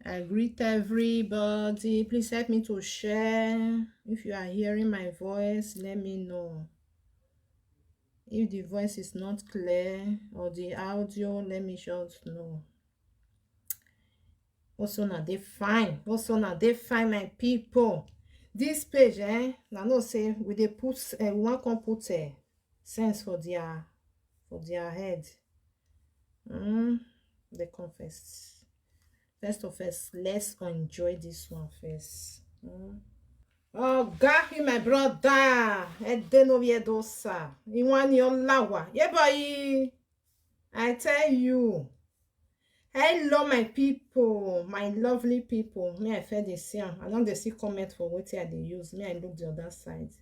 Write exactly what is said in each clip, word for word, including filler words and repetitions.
I greet everybody. Please help me to share. If you are hearing my voice, let me know. If the voice is not clear or the audio, let me just know. Also, now they fine. Also, now they fine, my people. This page, eh? Now, no say we dey put, uh, we wan come put, uh, sense for their, for their head. Mm, they confess. First of all, let's enjoy this one first. Mm. Oh, Gahi, my brother. Edenoviadosa. Iwani Olawa. Yeah, boy. I tell you. Hello, my people, my lovely people. Me, I feel the same. I don't dey see comment for what I dey use. Me, I look the other side.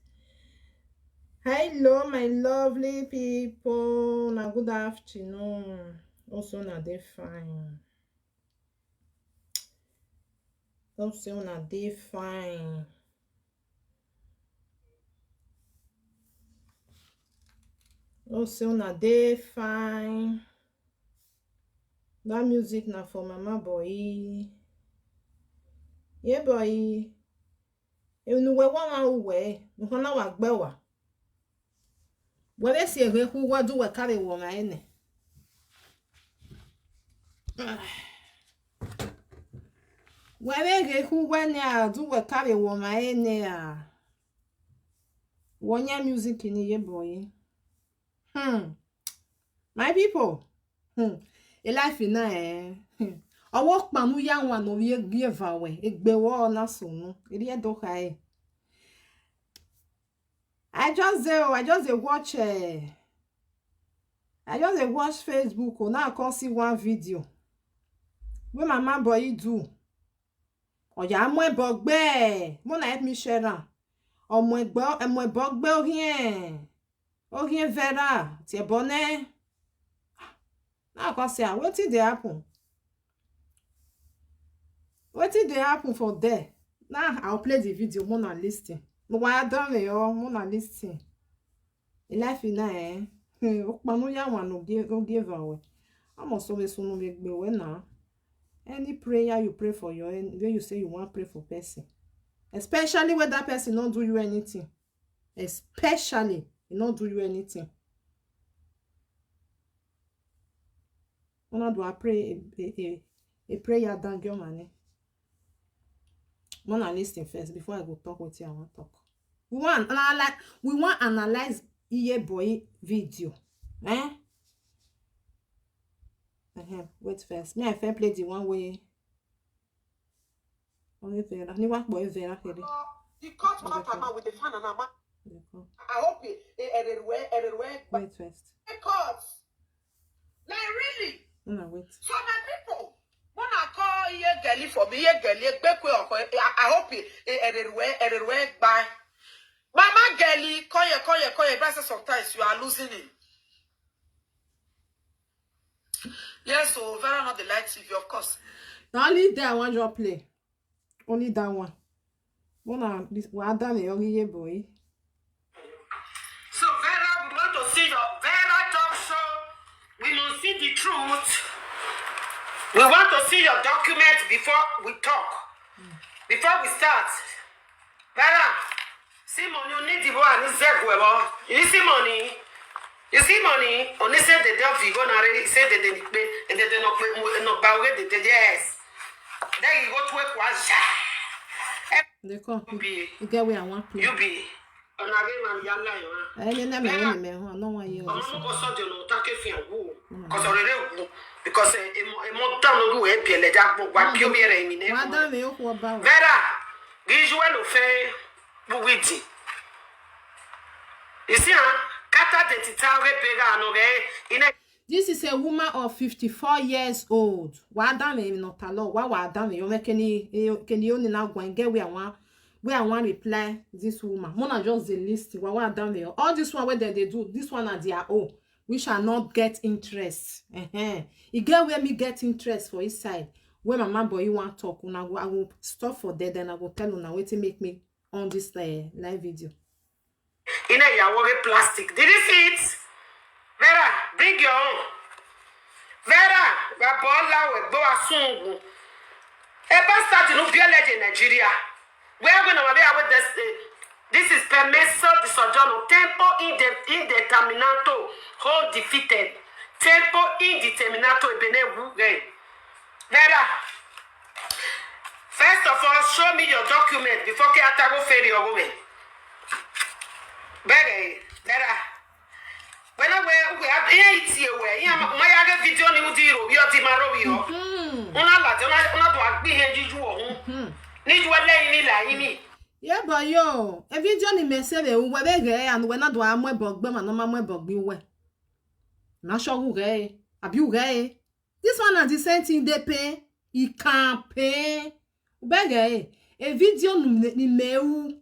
Hello, my lovely people. Now, good afternoon. Also, now they fine. Hope say una dey fine. Hope say una dey fine. That music na for Mama Boy. Yeah, boy. Enu we wa wa uwe. Nuhana wa gbewa. Were si ehe hu wa du we kare wo ma ene. Were ehe hu wa ne a du we kare wo ma ene a. Wonya music ni ye boy. Hmm. My people. Hmm. E life na, eh. Hmm. Owo panu ya wa no ye gbe va we. Egbe wo na sunu. Eri e do ka e. I just dey, oh, I just dey watch, eh, I just dey watch Facebook, oh, now I come see one video wey Mama Boy do. Oya, mo ebo gbe, mo na help me share am. Omo egbo, omo ebo gbe ohien. Ohien Vera, ti ebo ne. Now I come say, ah, wetin dey happen? Wetin dey happen for there? Now I'll play the video, mo na listen. Mo wa done o, mo na listen. E life na, eh. Hmm, o panu ya wa no give, no give away. Amo so we sunu we gbe we na. Any prayer you pray for your en-, when you say you wan pray for person, especially when that person no do you anything, especially e no do you anything, una do a pray a, a, a, a prayer down your money. Una listen first before I go talk wetin I wan talk. We wan analyze, we wan analyze Iye Boy video. Eh? Uh-huh. Wait first. Me, I first play the one way. Only Vera. Ni wa boy Vera here. The court, okay, court, okay. Now with the fan and a man. Okay. I hope it, it, it, it, it, it, wait first. Court. Like, really? No, wait. So, my people, when I call Iye Geli for me, Iye Geli, Egbekwe Oko, I, I hope it, it, it, it, it, it, bye. Mama Geli, call you, call you, call you. Brother, sometimes you are losing it. Yes, so Vera not the light T V, of course. Na only that one just play. Only that one. Una, this, wa done, young Iye Boy. So Vera, we want to see your Vera talk show. We must see the truth. We want to see your document before we talk. Before we start. Vera, see money, you need the one, is there, whoever. You see money? You see money? Only say the devil go na re, say the, the, the, the, the, no, no, no, no, yes. Then you go to a kwaja. They come. You be, you get where I want play. You be. Ona ge man yalla yo. Eh, me na me, me, me, I no want you. Ọmọ ló kọ sọ́dọ̀ ọ̀nà òtákè fi hàn wò. Kò sọ̀rọ̀ eré wò. Because, eh, emo, emo down lórí ẹ̀ bí ẹlẹ́dàá gbọ́. Wà á bí omi ẹ̀rẹ̀ mi náà. Wa done, me, you go about. Vera, usual ló fẹ́ wíwìdì. You see, huh? Kata de tita re bera no re. Ine. This is a woman of fifty-four years old. Wa done, me, no talo. Wa, wa done, me, you make any, eh, can you only now go and get where I want, where I want reply this woman. Mona just dey listen. Wa, wa done, me. All this one where they, they do, this one are their own. We shall not get interest. Uh-huh. E get where me get interest for his side. When Mama Boy you want talk, una go, I will stop for there, then I will tell una wetin make me on this, eh, live video. Ina ìyàwó rẹ plastic. Did you see it? Vera, bring your own. Vera, we are born loud, we go asungu. Eba start in Ubieleje, Nigeria. Where we know where this, eh, this is permesso di soggiorno, tempo inde-, indeterminato, hold defeated. Tempo indeterminato, ebene wu, eh. Vera, first of all, show me your document before ke atago feri owo me. Bere, Vera. Wena we, we, ihe iti ewe, ihe ma, ma ya ge video ni udi ro, yo di maro yo. Una la, una, una do agbi he juju o. Ni ju ele ni la imi. Yeah, but yo, e video ni me se we, we be ge, and we na do amwe bogbe, ma no ma mwe bogbe we. Na sure we ge, abi we ge. This one na the same thing dey pay, e can pay. We be ge, e video ni, ni me u,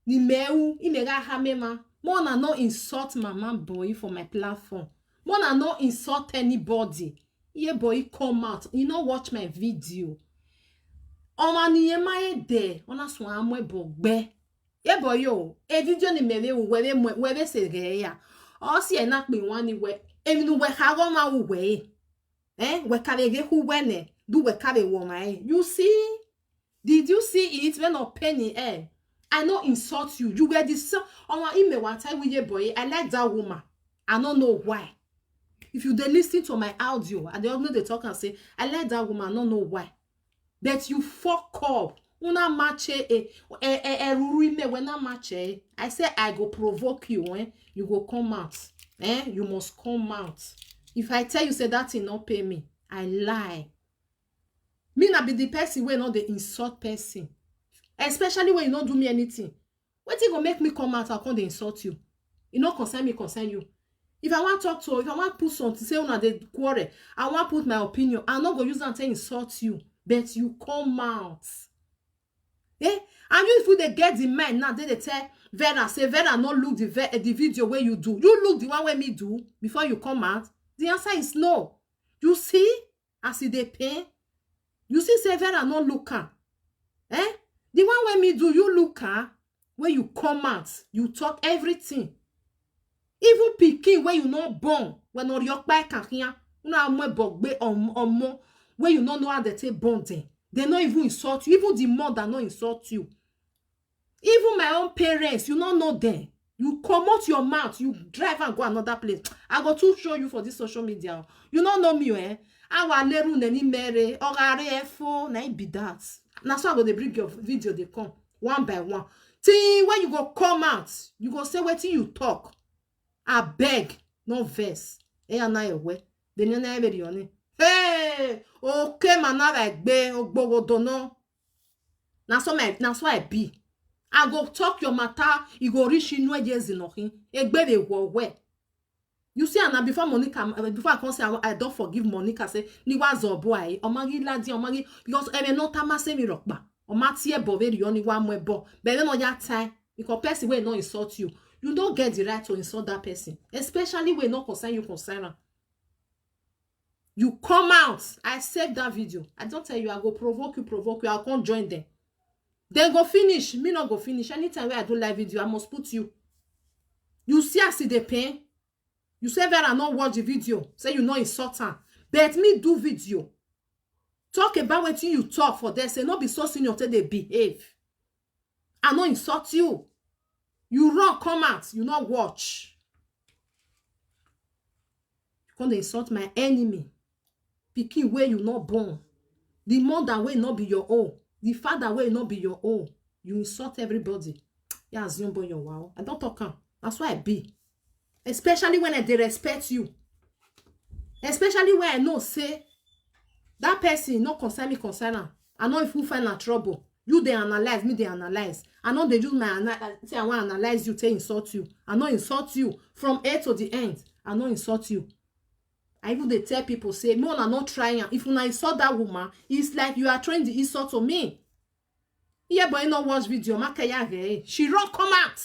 ni me u, i me ga ha me ma. Mo na no insult mama boy for my platform. Mo na no insult anybody. Yeah, boy, come out. You no watch my video. Oma ni ye ma e de, ona swan amwe bogbe. Ye boy yo, e video ni me we, we, we, we, we se ge ya. O si e na pe wan ni we, e mi nu we ha go ma u we. Eh, we ka be ge hu we ne, do we ka be wo ma e. You see? Did you see it? When no penny eh. I no insult you. You were the so, on my email one time with your boy. I like that woman. I don't know why. If you dey listen to my audio, I dey always dey talk and say, I like that woman, I don't know why. But you fuck up. Una match eh, eh, eh, eh, ruru ime when I match eh. I say I go provoke you, eh? You go come out. Eh? You must come out. If I tell you say that thing not pay me, I lie. Me na be the person wey no dey insult person, especially when you no do me anything. Wetin go make me come out, I come dey insult you? E no concern me, concern you. If I wan talk to, if I wan put something, say una dey quarrel, I wan put my opinion, I no go use am take insult you, but you come out. Eh? And you, if you dey get the mind now, they dey tell Vera, say Vera no look the ve-, the video wey you do. You look the one wey me do before you come out. The answer is no. You see, as e dey pain. You see say Vera no look am. Eh? The one wey me do, you look am. When you come out, you talk everything. Even pikin wey you no born, when no your kpai kan hian, una mo bogbe om-, omo, wey you no know how they take born them. They no even insult you. Even the mother no insult you. Even my own parents, you no know them. You comot your mouth, you drive and go another place. I go to show you for this social media. You no know me, eh? Our leru neni mere, ogare efo, na im be that. Na so I go dey bring your video dey come one by one. Till when you go come out, you go say wetin you talk. Abeg, no vex. Eya na ewe. Deni na ebe di oni. Hey, okay, manara egbe, ogbogodo no. Na so my, na so I be. I go talk your matter, e go reach inu eje zinohin. Egbe dey wo we. You see, and na before Monica, uh, before I come say I, I don't forgive Monica, say, ni wa zo boy, omagi ladi, omagi, because eme no tama se mi rokpa. Oma tie bo very oni wa mo bo. But no ya tie, because person wey no insult you, you don't get the right to insult that person, especially when no concern you, concern am. You come out. I save that video. I don't tell you, I go provoke you, provoke you. I'll come join them. Then go finish. Me not go finish. Anytime where I do live video, I must put you. You see, I see the pain. You say Vera not watch the video. Say you not insult her. But me do video. Talk about wetin you talk for there. Say not be so senior till they behave. I not insult you. You run come out. You not watch. You come dey insult my enemy. Pikin wey you not born. The mother wey not be your own. The father wey not be your own. You insult everybody. Yeah, assume boy your wow. I don't talk am. That's why I be. Especially when I dey respect you. Especially when I know say that person no concern me, concern am. I know if you find a trouble. You dey analyze, me dey analyze. I know they use my ana-, say I want analyze you, take insult you. I no insult you from A to the end. I no insult you. I even dey tell people say, me una not try am. If una insult that woman, it's like you are throwing the insult to me. Yeah, but you no watch video. Make ya he. She run come out.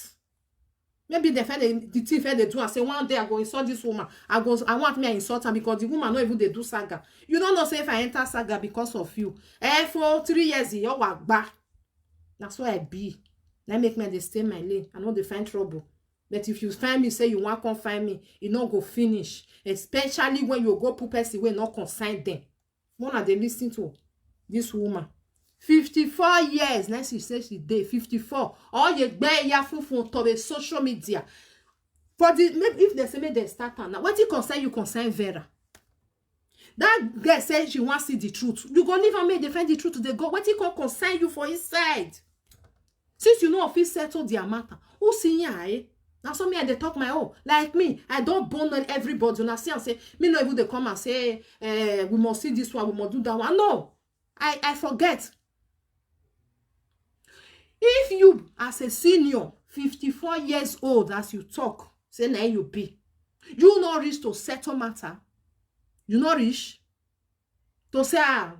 Maybe the fact the thing fact they do and say one day I go insult this woman. I go, I want me I insult her because the woman not even they do saga. You don't know say if I enter saga because of you. Eh, for three years, you are back. That's why I be. That make me dey stay my lane. I know they find trouble. But if you find me, say you want come find me, you no go finish. Especially when you go put person wey no concern them. Mona dey listen to this woman. Fifty-four years na she say she dey, fifty-four. Or you gbe ya fun fun to the social media. For the, maybe if they say make they start am now, wetin concern you concern Vera? That girl say she wan see the truth. You go leave am make they find the truth. They go, wetin come concern you for inside? Since you know fit settle their matter, who see ya, eh? Na so me I dey talk my own. Like me, I don born on everybody. Una see am say me no even dey come and say, eh, we must see this one, we must do that one. No, I I forget. If you, as a senior, fifty-four years old, as you talk, say na you be, you no reach to settle matter. You no reach to say, ah,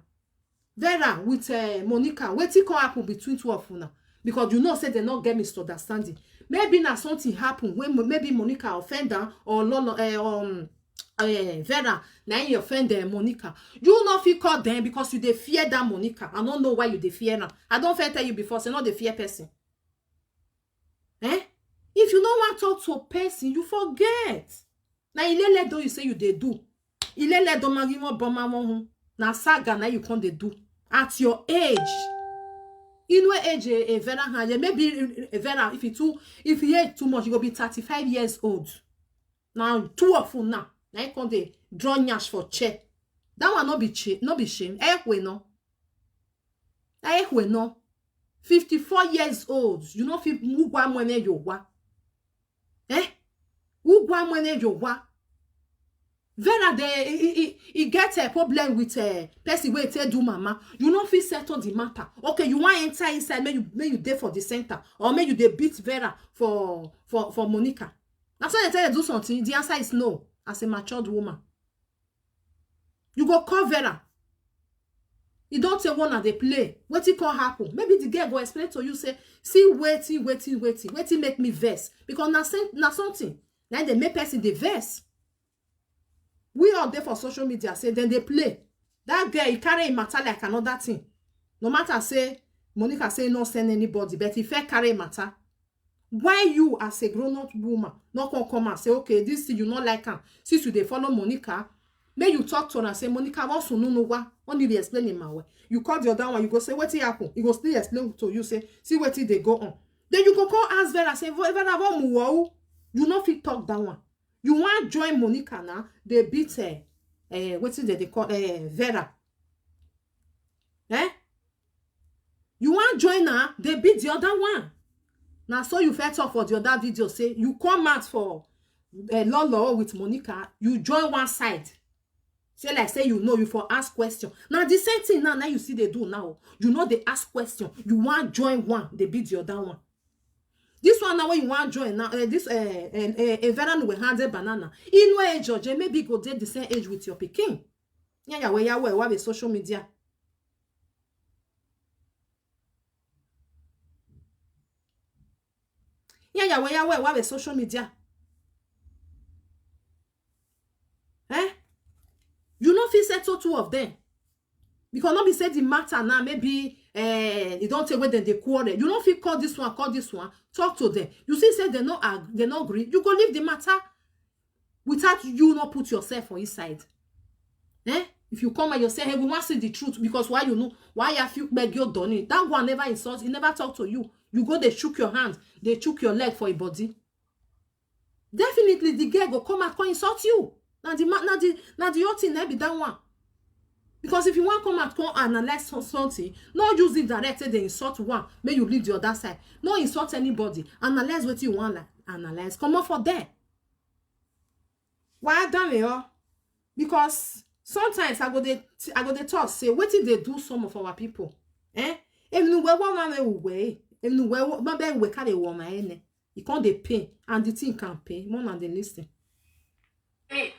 Vera with, eh, Monica, wetin come happen between two of una? Because you know say they no get misunderstanding. Maybe na something happen when Mo-, maybe Monica offend am, or Lolo, eh, um, eh, Vera na him offend, eh, Monica. You no fit call them because you dey fear that Monica. I no know why you dey fear am. I don first tell you before, say no dey fear person. Eh? If you no wan talk to person, you forget. Na ilele don you say you dey do. Ilele don magi won boma won hun. Na saga na you come dey do. At your age. Inú age e, e Vera hàn yẹn. Maybe e Vera, if he too, if he age too much, he go be thirty-five years old. Now two of una, na you come dey draw nyash for chair. That one no be cha-, no be shame. Eh, we no. Eh, we no. Fifty-four years old. You no fit, who gwa mwene yo wa? Eh? Who gwa mwene yo wa? Vera dey, he, he, he, he get a problem with a person wey take do mama. You no fit settle the matter. Okay, you wan enter inside, make you, make you dey for the center, or make you dey beat Vera for, for, for Monica. Na so they tell you do something. The answer is no. As a matured woman, you go call Vera. You don take one and dey play. Wetin come happen? Maybe the girl go explain to you say, see wetin, wetin, wetin, wetin make me vex. Because na sen-, na something na dey make person dey vex. We all dey for social media say dem dey play. That girl, he carry him matter like another thing. No matter say Monica say no send anybody, but he fair carry him matter. Why you as a grown-up woman no come come and say, okay, this thing you no like am, since you dey follow Monica, make you talk to her and say, Monica, what's no no wa? Only dey explain him my way. You call the other one, you go say, wetin happen? He go still explain to you, say, see wetin dey go on. Then you go call ask Vera, say, Vera, what mu wo? You no fit talk that one. You wan join Monica now? They beat her. Eh, wetin they dey call, eh, Vera? Eh? You wan join her? They beat the other one. Now, so you first talk for the other video, say you come out for, eh, Lolo with Monica, you join one side. Say like say you know, you for ask question. Now the same thing now, now you see they do now. You know they ask question. You wan join one, they beat the other one. This one now when you wan join now, eh, this, eh, eh, eh, eh, Vera no will handle banana. He no age, George, maybe go dey the same age with your pikin. Yeah, yeah, where, yeah, where, where with social media? Yeah, yeah, where, yeah, where, where with social media? Eh? You no fit settle two of them. Because no be say the matter now, maybe, eh, you don't take where dem dey quarrel. You no fit call this one, call this one, talk to them. You see say they no ag-, they no agree. You go leave the matter without you not put yourself for inside. Eh? If you come and you say, hey, we want see the truth, because why you know, why you feel beg your donny? That one never insult, he never talk to you. You go, they shook your hand, they shook your leg for a body. Definitely, the girl go come out, come insult you. Now the ma-, now the, now the whole thing, na be that one. Because if you want come out, come analyze some-, something, no use it direct, say they insult one, make you leave the other side. No insult anybody. Analyze what you want, like, analyze. Come up for there. Why done it all? Because sometimes I go dey, I go dey talk, say, wetin dey do some of our people? Eh? If you were one man way, if you were one man way, carry one man, eh? It can't dey pain, and the thing can pain more than they listen. Me.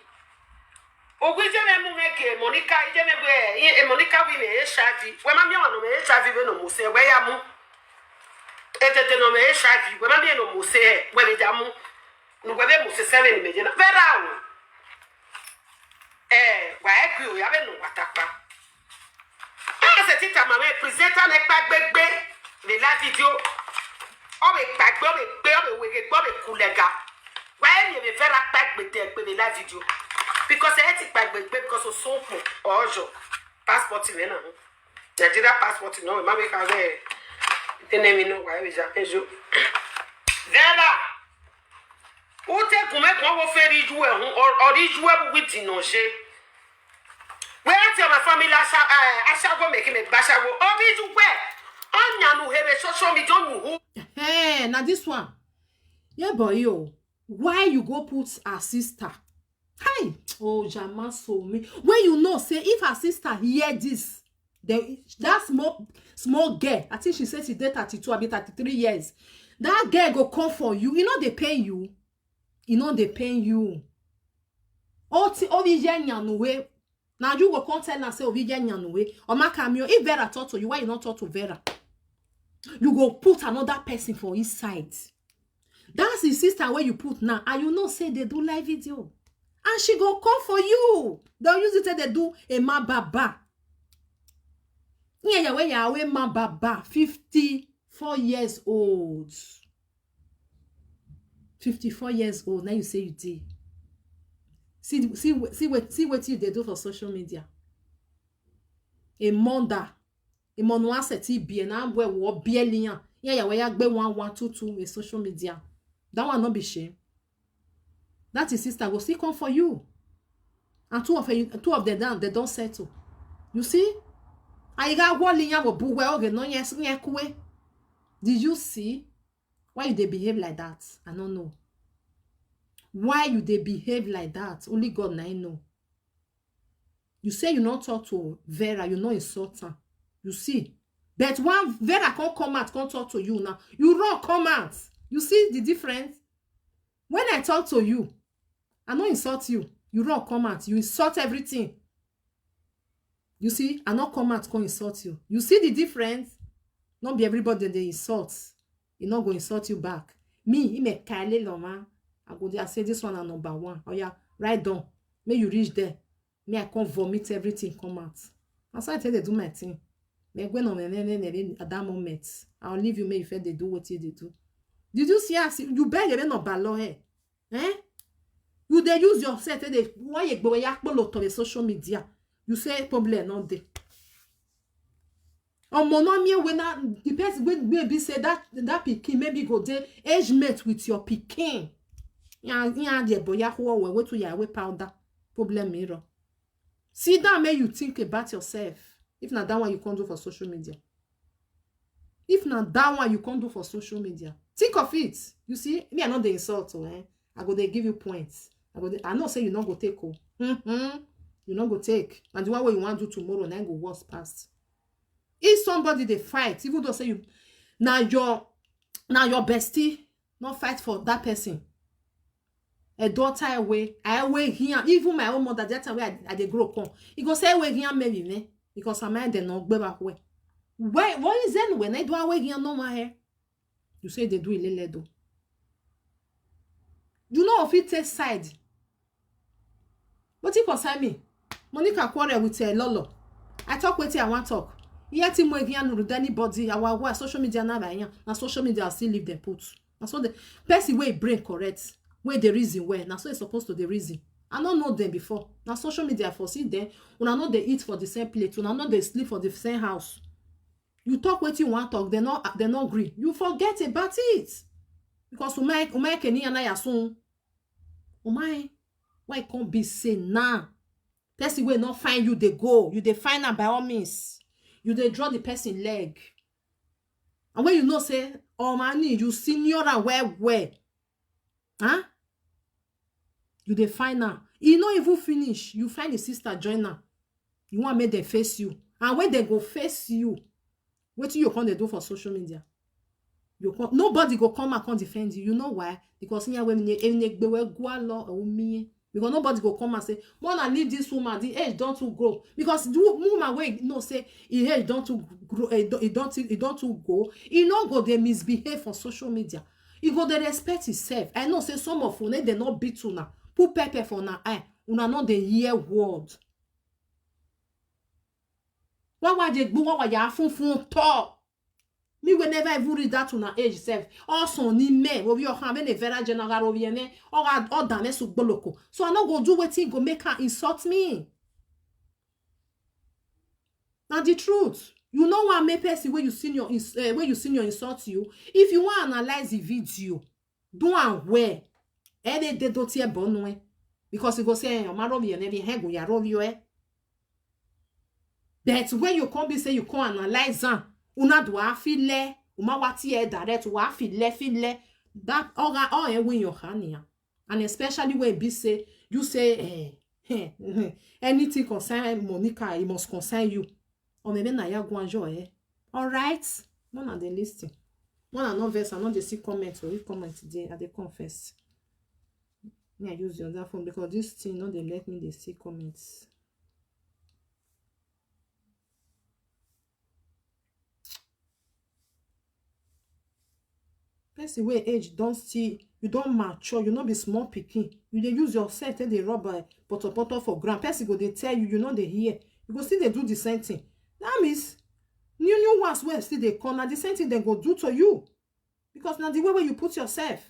Ogwe ije me mu me ke Monica, ije me gwe, e, e Monica wi me H I V. We ma mi ono me H I V we no mu se, we ya mu. E de de no me H I V, we ma mi no mu se, we me ya mu. No we be mu se seven me je na. Vera o. Eh, wa e gbe o ya be no watapa. E se tita ma we presenter ne pa gbegbe. Le la video. O be pa gbe, o be gbe, o be wege gbe, o be kulega. Wa e mi be Vera pa gbe te gbe le la video. Because e ti pa gbegbe because o so po ojo. Passport me na. Nigeria passport no, ma make am there. The name you know why we Japan so. Vera. Who take come come go fair you eh, or or you eh, with no she. Where tell my family asha eh, asha go make me basha go. Oh, we do where? On ya no have social media no who. Hey, now this one. Yeah, boy, yo. Why you go put her sister? Hi, oh, Jama so me. When you know, say if her sister hear this, the that small small girl, I think she said she dey thirty-two, I be thirty-three years. That girl go come for you. You know they pay you. You know they pay you. Oh, ti oh, we hear nyanuwe. Now you go come tell her say oh, we hear nyanuwe. Or Makamio, if Vera talk to you, why you not talk to Vera? You go put another person for his side. That's his sister where you put now. And you know say they do live video. And she go come for you. They'll use it say they do a ma baba. Yeah, yeah, where you are, ma baba, fifty-four years old. Fifty-four years old. Now you say you did. See, see, see what see what you they do for social media. A mother, a mono asset, be an ambwe war, be a lion. Yeah, yeah, where you one, one, two, two, a social media. That one not be shame. That is sister go still come for you. And two of you, two of them down, they don't settle. You see? I got one lion will boo well, okay, no, yes, yeah, kwe. Did you see why you they behave like that? I don't know. Why you they behave like that? Only God now know. You say you not talk to Vera, you not insult her. You see? But when Vera can't come out, can't talk to you now. You run come out. You see the difference? When I talk to you, I not insult you. You run come out. You insult everything. You see, I not come out, can't insult you. You see the difference? Not be everybody they insult. He not go insult you back. Me, he may Kylie Loma. I go there, I say this one are number one. Oh yeah, write down. May you reach there. Me, I can't vomit everything, come out. That's why I tell they do my thing. Me, when on me, me, me, me, at that moment, I'll leave you, may you feel they do what you they do. Did you see us? You beg them not balo here. Eh? You they use yourself, they why you go yak to the social media. You say problem not there. Omo no me when that the person wey wey be say that that pikin maybe go dey age mate with your pikin. Yeah, yeah, the boy ya who we wait to ya we powder. Problem mirror. Sit down, make you think about yourself. If not that one you can't do for social media. If not that one you can't do for social media, think of it. You see, me I not the insult, oh, eh? I go they give you points. I go. They, I know say you not go take oh. Mm-hmm. You not go take. And the one way you want to do tomorrow, now go worse past. If somebody they fight, even though say you now your now your bestie not fight for that person. A daughter away, I away here. Even my own mother, that time where I, I they grow come. He go say away here maybe me because I mind they not go back way. Why? What is then when I do away here no my hair? You say they do it lele do. You know if it take side. But it concern me. Monica quarrel with uh, Lolo. I talk with her, I want talk. Yet him way here with anybody. Our way social media now by here. Now social media still leave them put. Now so the person way brain correct. Where the reason where. Now so it's supposed to the reason. I don't know them before. Now social media for see them. When I know they eat for the same plate. When I know they sleep for the same house. You talk what you want talk. They not they not agree. You forget about it. Because umai umai keni anaya soon. Umai, why can't be say now? Person wey not find you they go. You they find am by all means. You they draw the person leg. And when you know say, oh man, you senior and well well. Huh? You they find am. You no even finish. You find the sister join am. You want make them face you. And when they go face you, what you come they do for social media? You come, nobody go come and come defend you. You know why? Because here when they when they go where go law or me. Because nobody go come and say, "Mona, leave this woman. The age don't too grow." Because the wo- woman wey know say e age don't too grow, e don e don too e don too go, e no go dey misbehave for social media. E go dey respect himself. I know say some of una they not beat una, put pepper for una eye, una no dey hear word. Why why dey gbin why why ya fun fun talk? Me we never even reach that una age sef. Also ni me, we be okan be ne vera general we ne. Oga oda me su gboloko. So I no go do wetin go make her insult me. Na the truth. You know what make person wey you senior ins- uh, wey you senior insult you? If you wan analyze the video, do am well. Ẹ dey dey do tie bonu eh. Because you go say eh, ọmọ arọ bi ẹ nẹbi ẹ go ya arọ bi ẹ. But when you come be say you come analyze am, una do a feel, uma wa tie direct wa feel feel. That all that all eh win your hand here. And especially when be say you say eh, eh, anything concern Monica, it must concern you. Or maybe na ya go enjoy eh. All right, one and dey listen. One and no verse, I no dey see comment or if comment dey, I dey confess. Me I use the other phone because this thing no dey let me dey see comments. Person wey age don still, you don mature, you no be small pikin. You dey use yourself take dey rub uh, potopoto for ground. Person go dey tell you, you no dey hear. You go still dey do the same thing. That means new new ones wey still dey come, na the same thing dem go do to you. Because na the way wey you put yourself.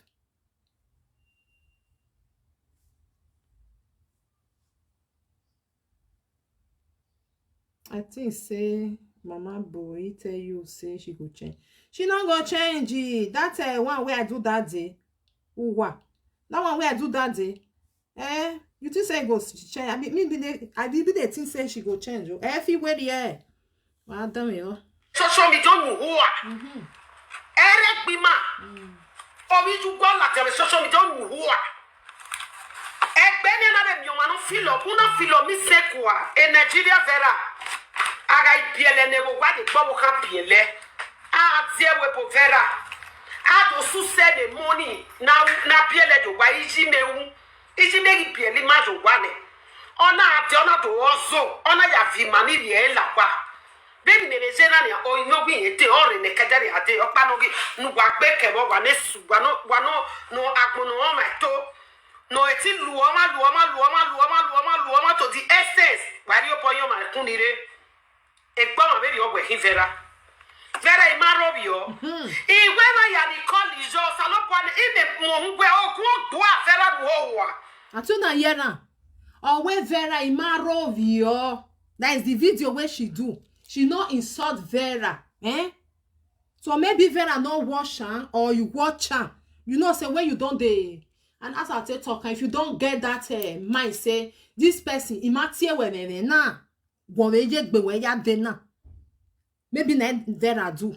I think say Mama Boy tell you say she go change. She no go change it. That uh, one wey I do that day. Uwa. That one wey I do that day. Eh, you think say e go change? I be me be dey I be be dey think say she go change. Oh, eh, fit wear the hair. Wa dán mi o. Social media on who are. Eric Bima. Omi ju go la tell social media on who are. Egbe ni na be mi o ma no filo, una filo mi se kwa. E Nigeria vera. Aga ibiele ne wo wa de gbo wo kan biele. A tie we bo vera. A do su se de money. Na na biele do wa iji me u. Iji me ibiele ma do wa ne. Ona ate ona do ozo. Ona ya vi mani rie la kwa. Bí mi lè ṣe náà ni oyin ló gbìn yẹn dé ọ̀rẹ́ ní kẹjá ní adé ọpá náà kí nu wà gbé kẹwọ́ wà ní sùn wà náà wà náà nu agbọ̀nà wọn máa tó nu etí lu ọmọ lu ọmọ lu ọmọ lu ọmọ lu ọmọ lu ọmọ tó di essence wà á rí ọbọ yẹn máa kún ni rẹ ẹgbọ́n wọn bẹ́ẹ̀ ni ọwọ́ ẹ̀hín vera vera ìmárọ̀bì ọ ìwé náà yà ní kọ́lì ìjọ ọ̀sán ló pọ̀ ní ìmẹ̀ mọ̀ ń gbẹ ogun ògbó àfẹ́rẹ́ wò ó wà. Atuna hear am. Owe Vera Imarovio. That is the video where she do. She no insult Vera. Eh? So maybe Vera no watch her or you watch her. You know, say when you don't dey and as I take talk, if you don't get that uh, mind, say this person imatie we me na gwo we ye gbe we ya de na. Maybe na Vera do.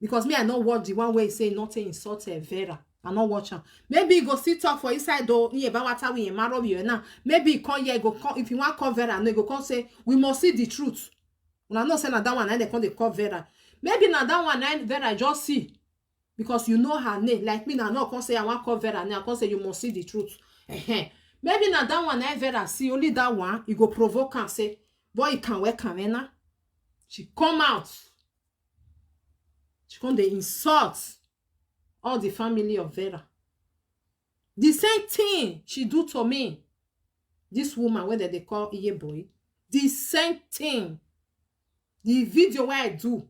Because me I no watch the one wey say nothing insult uh, Vera. I no watch am. Maybe he go still talk for inside though. He about what we marrow you now. Maybe he come here, he go come if you want call Vera, no, he go come say we must see the truth. Una know say na that one na dem come dey call Vera. Maybe na that one na Vera just see because you know her name. Like me na no come say I wan call Vera name. I come say you must see the truth. Ehen. Maybe na that one na Vera see only that one. You go provoke am say boy you can wear kamena. She come out. She come dey insult all the family of Vera. The same thing she do to me. This woman wey dem dey call Iyeboye. The same thing. The video wey I do,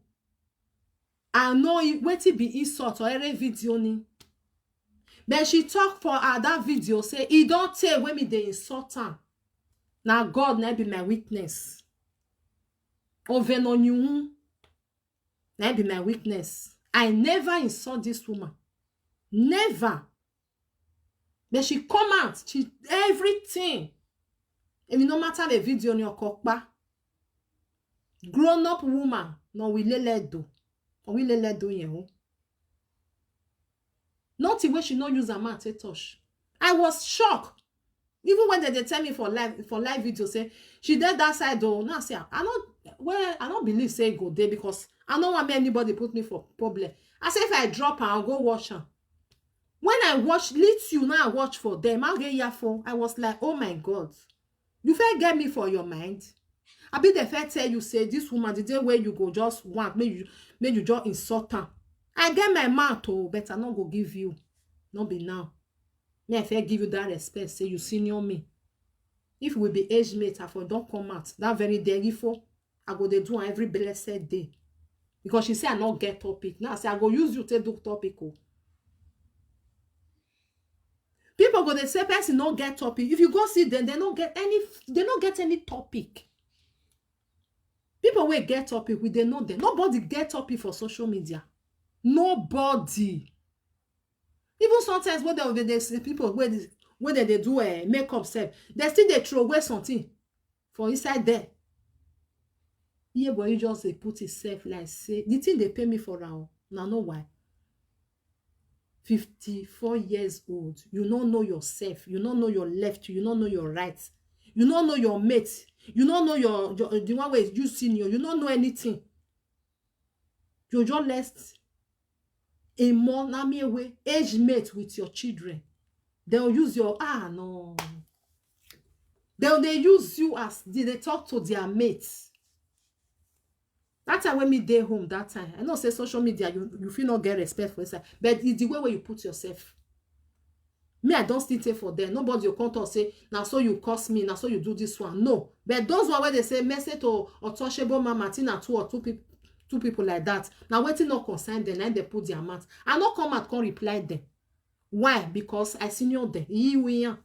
I know wetin be insult or every video ni. But she talk for her that video say e don tey wey me dey insult am. Na God na be my witness. Ovenonyun na be my witness. I never insult this woman. Never. But she come out, she everything. Èmi no matter the video ni ọkọ pa. Grown up woman, no we lele do. No we lele do yẹn o. Nothing wey she no use her mouth take touch. I was shocked. Even when they, they tell me for live for live video say she did that side though. Now I say I not well, I don't believe say go there because I don't want anybody put me for problem. I say if I drop her, I'll go watch her. When I watch, lead you now I watch for them. I'll get here for. I was like, oh my God. You fair get me for your mind. I be the fair tell you say this woman the day where you go just want make you make you just insult her. I get my mouth oh, but I not go give you. Not be now. Me I fair give you that respect. Say you senior me. If we be age mate, I for don't come out that very day. If I go they do am every blessed day because she say I not get topic. Now I say I go use you take do topic oh. People go they say person no get topic. If you go see them, they no get any. They no get any topic. People wey get topic, we dey know them. Nobody get topic for social media. Nobody. Even sometimes when they, they, they say people wey dey, wey dey, dey do uh, makeup sef, they still dey throw away something for inside there. Yeah, but he just dey put himself like say the thing dey pay me for am. Now know why. Fifty-four years old, you no know yourself, you no know your left, you no know your right, you no know your mate, you no know your, your the one wey you senior, you no know anything. You just left a more nami away age mate with your children. They'll use your ah no. They'll they use you as they, they talk to their mates. That time when me dey home that time, I know say social media you you feel not get respect for inside, but it's the way where you put yourself. Me, I don't still take for them. Nobody will come talk say now so you curse me, now so you do this one. No, but those one where they say message to untouchable man Martina two or two people, two people like that. Now waiting not concern them, and they put their mouth. I not come out come reply them. Why? Because I senior them. He we are.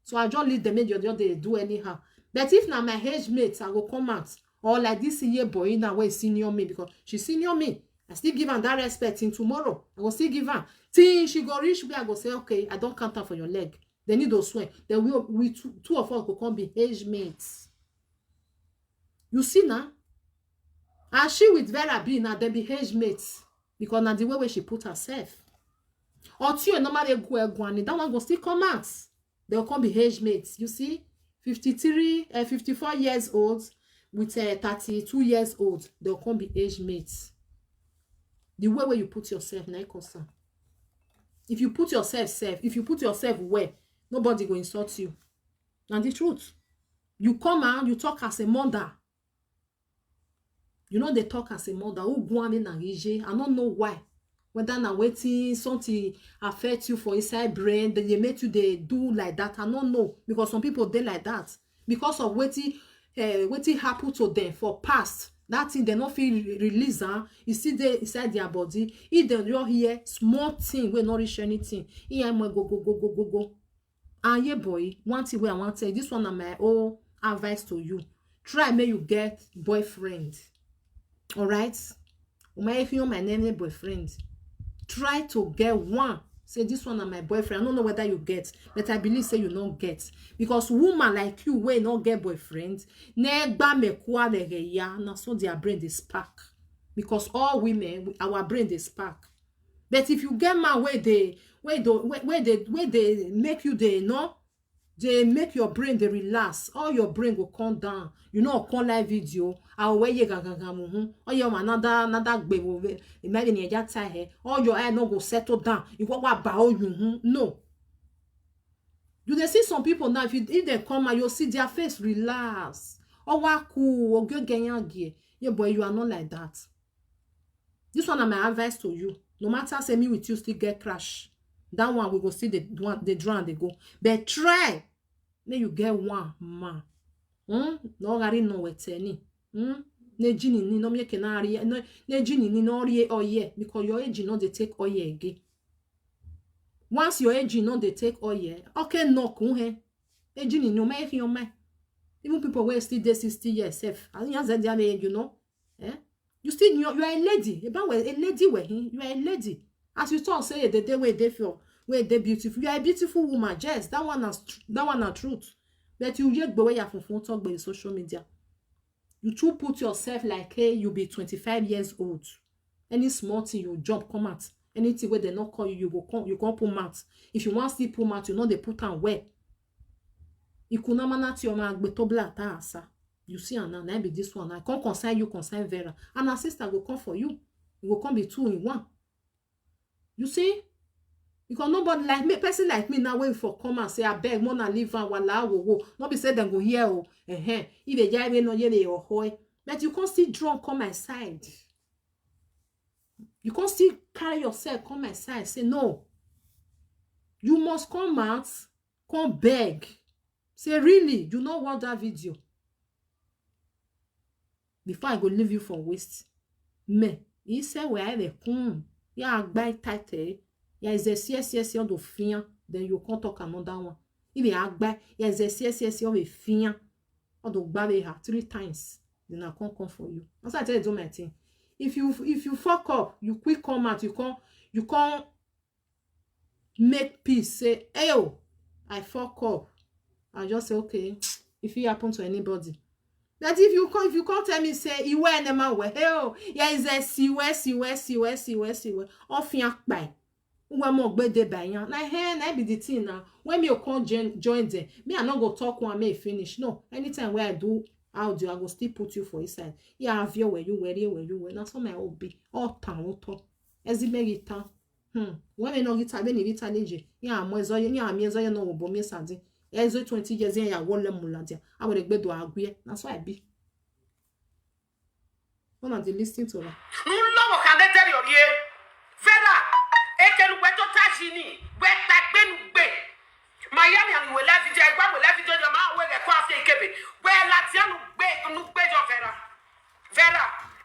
So I just leave them, make they just dey do anyhow. But if na my age mate, I go come out. Or like this year boy now wey senior me because she senior me. I still give am that respect in tomorrow. I go still give am. Till she go reach where I go say, okay, I don't count her for your leg. They need to swear. Then we, we two, two of us go come be age mates. You see now? And she with Vera B now, they be age mates. Because now the way where she put herself. Or Tio normally go and that one go still come out. They'll come be age mates. You see, fifty-three, uh, fifty-four years old with uh, thirty-two years old, they'll come be age mates. The way where you put yourself, na e concern. If you put yourself safe, if you put yourself well, nobody go insult you. Na the truth. You come out, you talk as a mother. You know they talk as a mother. Who go on in a I don't know why. Whether na wetin something affect you for inside brain, then they make you they do like that. I don't know because some people they like that because of wetin uh, wetin happen to them for past. That thing they not feel re- release am. You see they inside their body. If they don't hear small thing, we not reach anything. He am go go go go go go. And yeah, boy, one thing where I want to tell you, this one na my own advice to you. Try make you get boyfriend. All right? Uma if you my name boyfriend. Try to get one. Say this one na my boyfriend. I don't know whether you get, but I believe say you don't get. Because woman like you wey not get boyfriend, negba mekwa ya, na so their brain dey spark. Because all women, we- our brain dey spark. But if you get man where they, where they, where, where they, where they make you they no, they make your brain they relax. All your brain go come down. You know, come live video. Our way ye gaga muhu. Or you another another gbe wo. Imagine you just tie hair. All your eye no go settle down. You go what about you? Hmm? No. You dey see some people now, if you if they come out, you'll see their face relax. Oh, wa cool, or go get yangie. Yeah, boy, you are not like that. This one na my advice to you. No matter say me with you still get crash. That one we go see the one the drown they go. But try. May you get one man. Hmm? No gari no weteni. Hmm? Ne jini ni no me ke na ri no ne jini ni no ri oye because your age no dey take oye again. Once your age no dey take oil, okay, no kun he. Age ni no me fi on me. Even people wey still dey sixty years sef, I think that's their age, you know. Eh? You still you, you are a lady. About a lady where he, you are a lady. As you talk say the day where they feel, where they beautiful. You are a beautiful woman. Yes, that one is tr- that one are truth. But you yet go where you from talk by social media. You too put yourself like hey, you be twenty-five years old. Any small thing you jump come out. Anything where they not call you, you go come, you can't put mouth. If you want still put mouth, you know they put on where. Ikunamana ti oma agbe to bla ta asa. You see, and now be this one. I can't consign you, consign Vera. And her sister will come for you. You will come be two in one. You see? Because nobody like me, person like me now wait for come and say, I beg, Mona leave and wala wo wo. Not be said them go here oh. Eh eh. If they jai no ye they or hoy. But you can't see drunk come my side. You can't still carry yourself come my side. Say no. You must come out, come beg. Say really, you know what that video. Before I go leave you for waste. Me, he said where I come. Ya agba tight. Ya is a C S C S on the fian. Then you can't talk another one. If you agba, ya is a C S C S on the fian. On the gbabe her three times. Then I come come for you. That's why I tell you do my thing. If you if you fuck up, you quick come out, you come you come make peace. Say, hey, oh, I fuck up. I just say, okay, if it happen to anybody. But if you come, if you come tell me, say, Iwe Enema we, hey, oh, yeah, is a siwe, siwe, siwe, siwe, siwe. Off your kpai. Uwe mo gbe de by yan. Na here, na be the thing now. When me you come join, join them, me I not go talk one me finish. No, anytime where I do audio, I go still put you for inside. Yeah, have you where you where you where you where. That's what my own be. All town, all town. Ezimegi town. Hmm. When me no guitar, when you guitar ninja. Yeah, I'm ezo, yeah, I'm ezo, you know, but me sadi. Ezo twenty years, yeah, I won't let muladia. I will be do agwe. That's why I be. Una dey listen to her. Nulọmọ ka ne tell your ye. Vera, ekenu gbe to tajini, gbe gbagbe nu gbe. Miami and we live video, igba we live video, your man we get kwa fe ikebe. We la ti anu gbe, nu gbe jo Vera. Vera,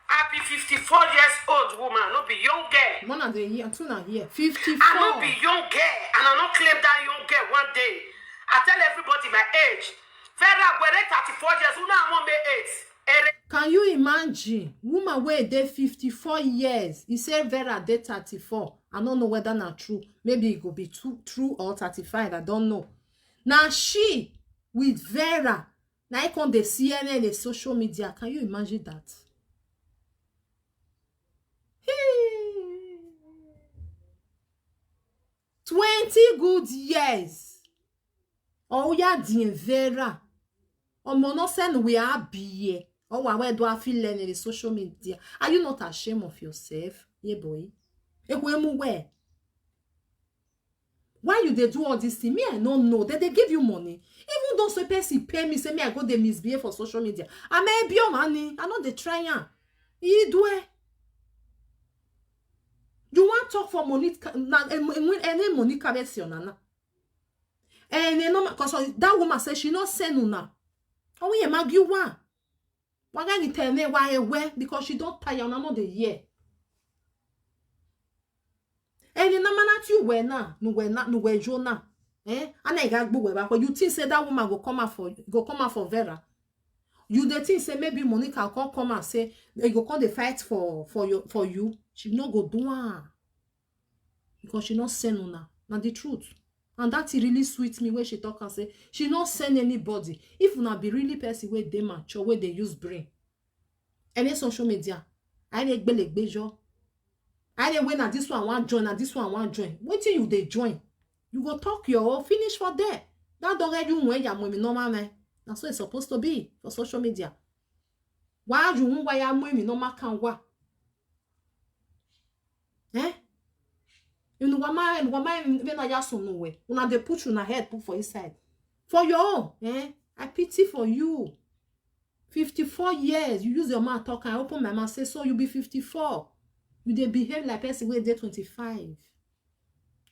I be fifty-four years old woman, no be young girl. Mona dey here, too na here. Fifty-four. I no be young girl, and I no claim that young girl one day. I tell everybody my age. Vera, were thirty-four years, una wan make eight. Ere- Can you imagine? Woman wey dey fifty-four years, he say Vera dey thirty-four. I no know whether na true. Maybe e go be two, true or thirty-five. I don't know. Na she with Vera. Na I come dey C N N dey social media. Can you imagine that? Hey. Twenty good years. Oya dien Vera. Omo no sen we are be here. Oh, why do I feel learning the social media? Are you not ashamed of yourself? Yeah, boy. Ekwemu where? Why you dey do all this thing? Me, I no know. They dey give you money. Even though so person pay me, say me I go dey misbehave for social media. I may be your money. I know they try am. He do it. You want talk for money? Ka- Na eh, mo- when any money carry your nana. And then no, because that woman say she no send una. Oh, we mag you one. Why can't you tell me why I wear? Because she don't tire. Una no dey hear. And then na man at you wear now, no wear now, no wear Joe now. Eh? And I got go wear back. You think say that woman go come out for go come out for Vera? You dey think say maybe Monica come come and say they go come dey fight for for you for you. She no go do am because she no send una. Na the truth. And that it really sweet me when she talk and say she no send anybody. If una be really person wey dey mature, wey dey use brain, any social media, I dey gbele gbejo. I dey when na this one wan join, na this one wan join. Wetin you dey join? You go talk your own, finish for there. That dog you when ya mommy normal man. Na so it's supposed to be for social media. Why you won't why ya mommy normal can wa? Eh? You know what my what my when I just no way. Una dey put you na head put for inside. For your own, eh? I pity for you. Fifty-four years, you use your mouth talk and open my mouth say so you be fifty-four. You dey behave like person wey dey twenty-five.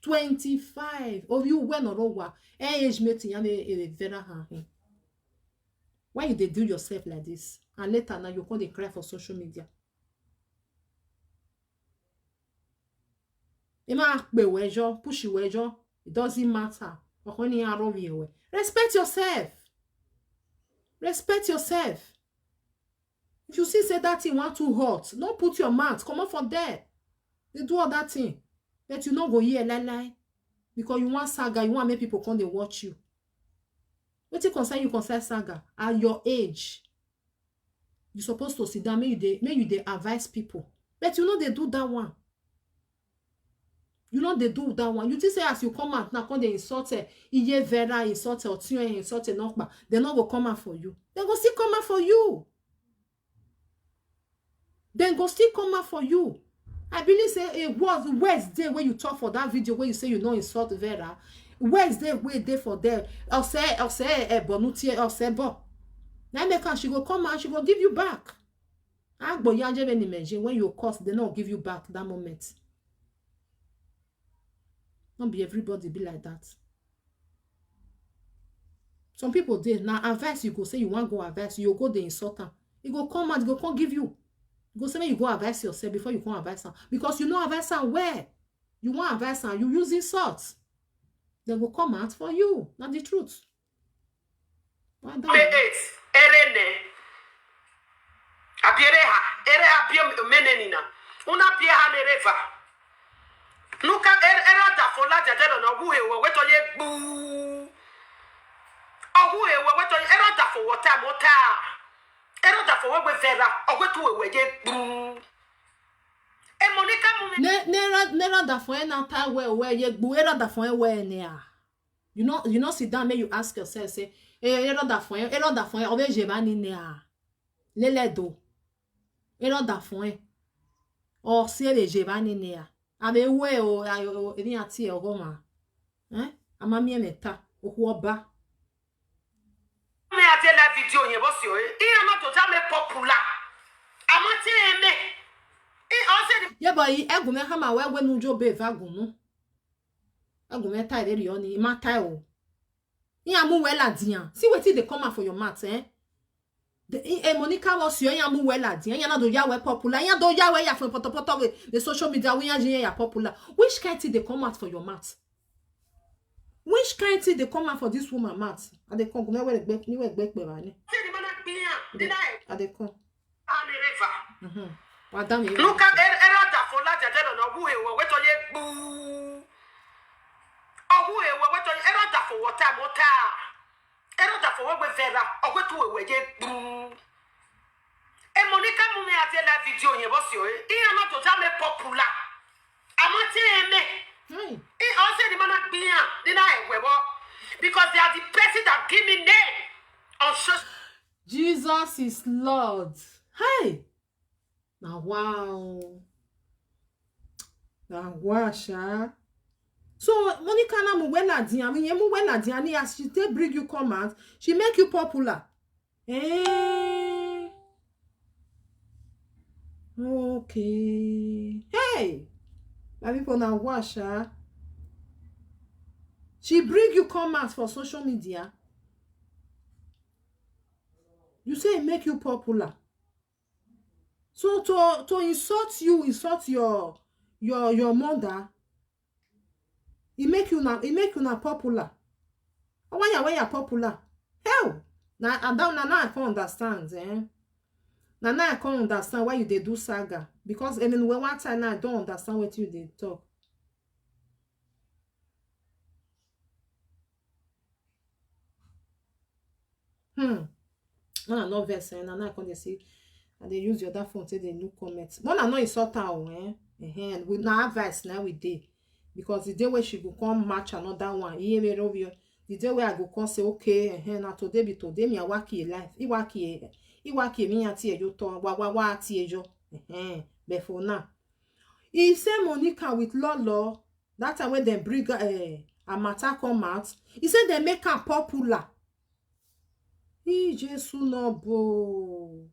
Twenty-five of you when or over. Eh, age mate ya me e Vera ha. Why you dey do yourself like this? And later now you come dey cry for social media. Ema akpe wejo, push wejo. It doesn't matter. Okoni aro we we. Respect yourself. Respect yourself. If you see say that thing want too hot, don't put your mouth. Come on for there. They do all that thing. But you no go hear lie lie. Because you want saga, you want make people come dey watch you. Wetin concern you concern saga at your age? You supposed to sit down, make you dey make you dey advise people. But you no dey do that one. You no dey do that one. You think say as you come out now, come dey insult her, Iye Vera, insult her, Otiyo, insult her, Nokpa. They no go come out for you. They go still come out for you. Then go still come out for you. I believe say it was Wednesday when you talk for that video where you say you no insult Vera. Wednesday wey dey for there. Ose ose e bonu tie ose bo. Na make am she go come out, she go give you back. Agbo yanje many mention when you curse, they no give you back that moment. No be everybody be like that. Some people dey na advice you go say you wan go advice, you go dey insult am. E go come out, e go come give you. You go say make you go advice yourself before you come advice am. Because you no advice am well. You wan advice am, you use insult. They go come out for you. Na the truth. Well done. May eight, Erene. Abi ere ha, ere ha bie mene ni na. Una bie ha ne reva. Nuka er-, era da fo la jajero na wu he wo weto ye gbu. Owu he wo weto era da fo wota mota. Era da fo we vera, owe tu we ye gbu. E Monica mu me. Ne, ne ra, ne ra da fo e na ta we, we ye gbu, era da fo e we ne a. You know, you know, sit down, make you ask yourself, say, eh, era da fo e, era da fo e, owe je ba ni ne a. Lele do. Era da fo e. O se le je ba ni ne a. A be we o, a, o, o, eni ati e o go ma. Eh? Ama mi e me ta, o ku oba. Me a de la video yen bo si o, eh. I ama to ja me popular. Ama ti e me. I o se di Yeah, but he, egume hama we we nu jo be va gunu. Egume ta de ri oni, ma ta o. He amu we la dian. See wetin dey come out for your mouth, eh? The, eh, eh, Monica was your he amu we la dian. He na do ya we popular. He do ya we ya for poto poto we the social media we ya ya popular. Which kind thing dey come out for your mouth? Which kind thing dey come out for this woman mouth? I dey come, gume we gbe, ni we gbe pe ba ni. Se ni mana gbiyan, deny. I dey come. Ani river. Mhm. Madam, you Nuka er-, era da fo la jajero na wu he wo weto ye gbu. Owu he wo weto era da fo wota mota. Era da fo we vera, owe tu we ye gbu. E Monica mu me a de la video yen bo si o, eh. I ama to ja me popular. Ama ti e me. Hmm. I o se di mana gbiyan, di na e we bo. Because they are the person that give me name on social Jesus is Lord. Hey! Now, wow. Now, wow, sha. So, Monica na mu we la dian, mi ye mu we la dian, ni as she take bring you come out, she make you popular. Eh. Okay. Hey! My people, now, wow, sha. She bring you come out for social media. You say e make you popular. So to, to insult you, insult your, your, your mother, e make you na, e make you na popular. Why you, why you popular? Hell! Na, I don't, na, now I can't understand, eh? Na, now I can't understand why you dey do saga. Because, I mean, when one time now, I don't understand what you dey talk. Hmm. When I no vex, eh, na now I come dey see. I dey use the other phone take dey look comment. When I no insult her, oh, eh? Ehen, we na advice na we dey. Because the day wey she go come match another one, iye me robi o. The day wey I go come say, okay, ehen, na today be today, me I work your life. I work your, I work your me auntie your to, wa, wa, wa, auntie your. Ehen, but for now. He say Monica with Lolo, that time when dem bring, eh, her matter come out, he say dem make am popular. He Jesus no bo.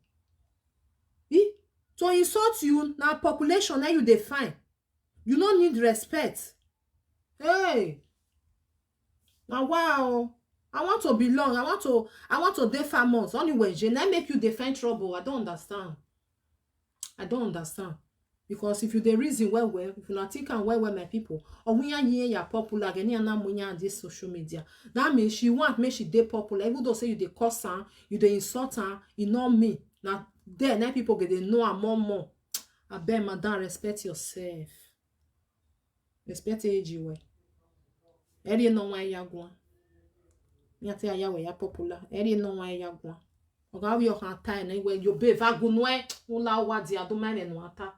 He, to insult you, na population na you dey find. You no need respect. Hey. Now, wow. I want to belong. I want to, I want to dey famous. Only when je na make you dey find trouble. I don't understand. I don't understand. Because if you dey reason well well, if you na think am well well, my people, or when you hear popular, any and now on this social media, that means she want make she dey popular. Even though say you dey curse am, you dey insult am, e no mean. Now, there, now people get dey know am more more. Abeg, madam, respect yourself. Respect age well. Eri no wa ya gwa. Ya te ya we ya popular. Eri no wa ya gwa. Oga, we your hand tie na we your be va gu no e. Ula wa di adu mine no ata.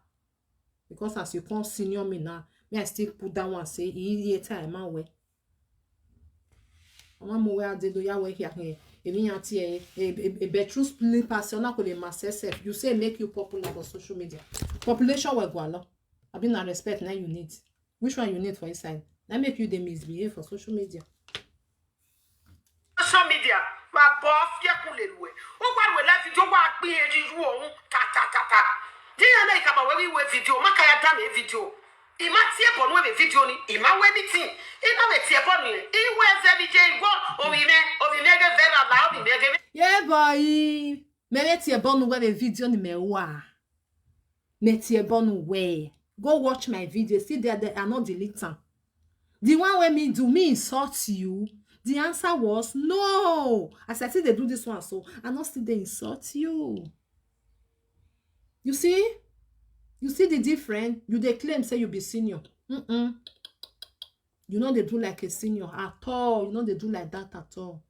Because as you come senior me now, me I still put that one say, "E ye tie man we." Ama mo we ade do ya we here here. Emi ya tie e, e, e, e be true split pass, na ko le ma sef. You say make you popular for social media. Population we gwa lo. Abi na respect na you need. Which one you need for inside? Na make you dey misbehave for social media. Social media, wa bo fie ku le lu e. O wa lu e la video, wa gbi e ri ru ohun, ta, ta, ta, ta. Di ya na i ka ba we wi we video, ma ka ya da me video. I ma tie bo nu we video ni, i ma we anything. I ma we tie bo ni, i we ze mi je igbo, o mi me, o mi me ge vera la, o mi me ge. Yeah, boy. Me we tie bo nu we video ni me wa. Me tie bo nu we. Go watch my video. See there, there, I no delete am. The one wey me do, me insult you? The answer was no. As I still dey do this one, so I no still dey insult you. You see? You see the difference? You dey claim say you be senior. Mm-mm. You no dey do like a senior at all. You no dey do like that at all.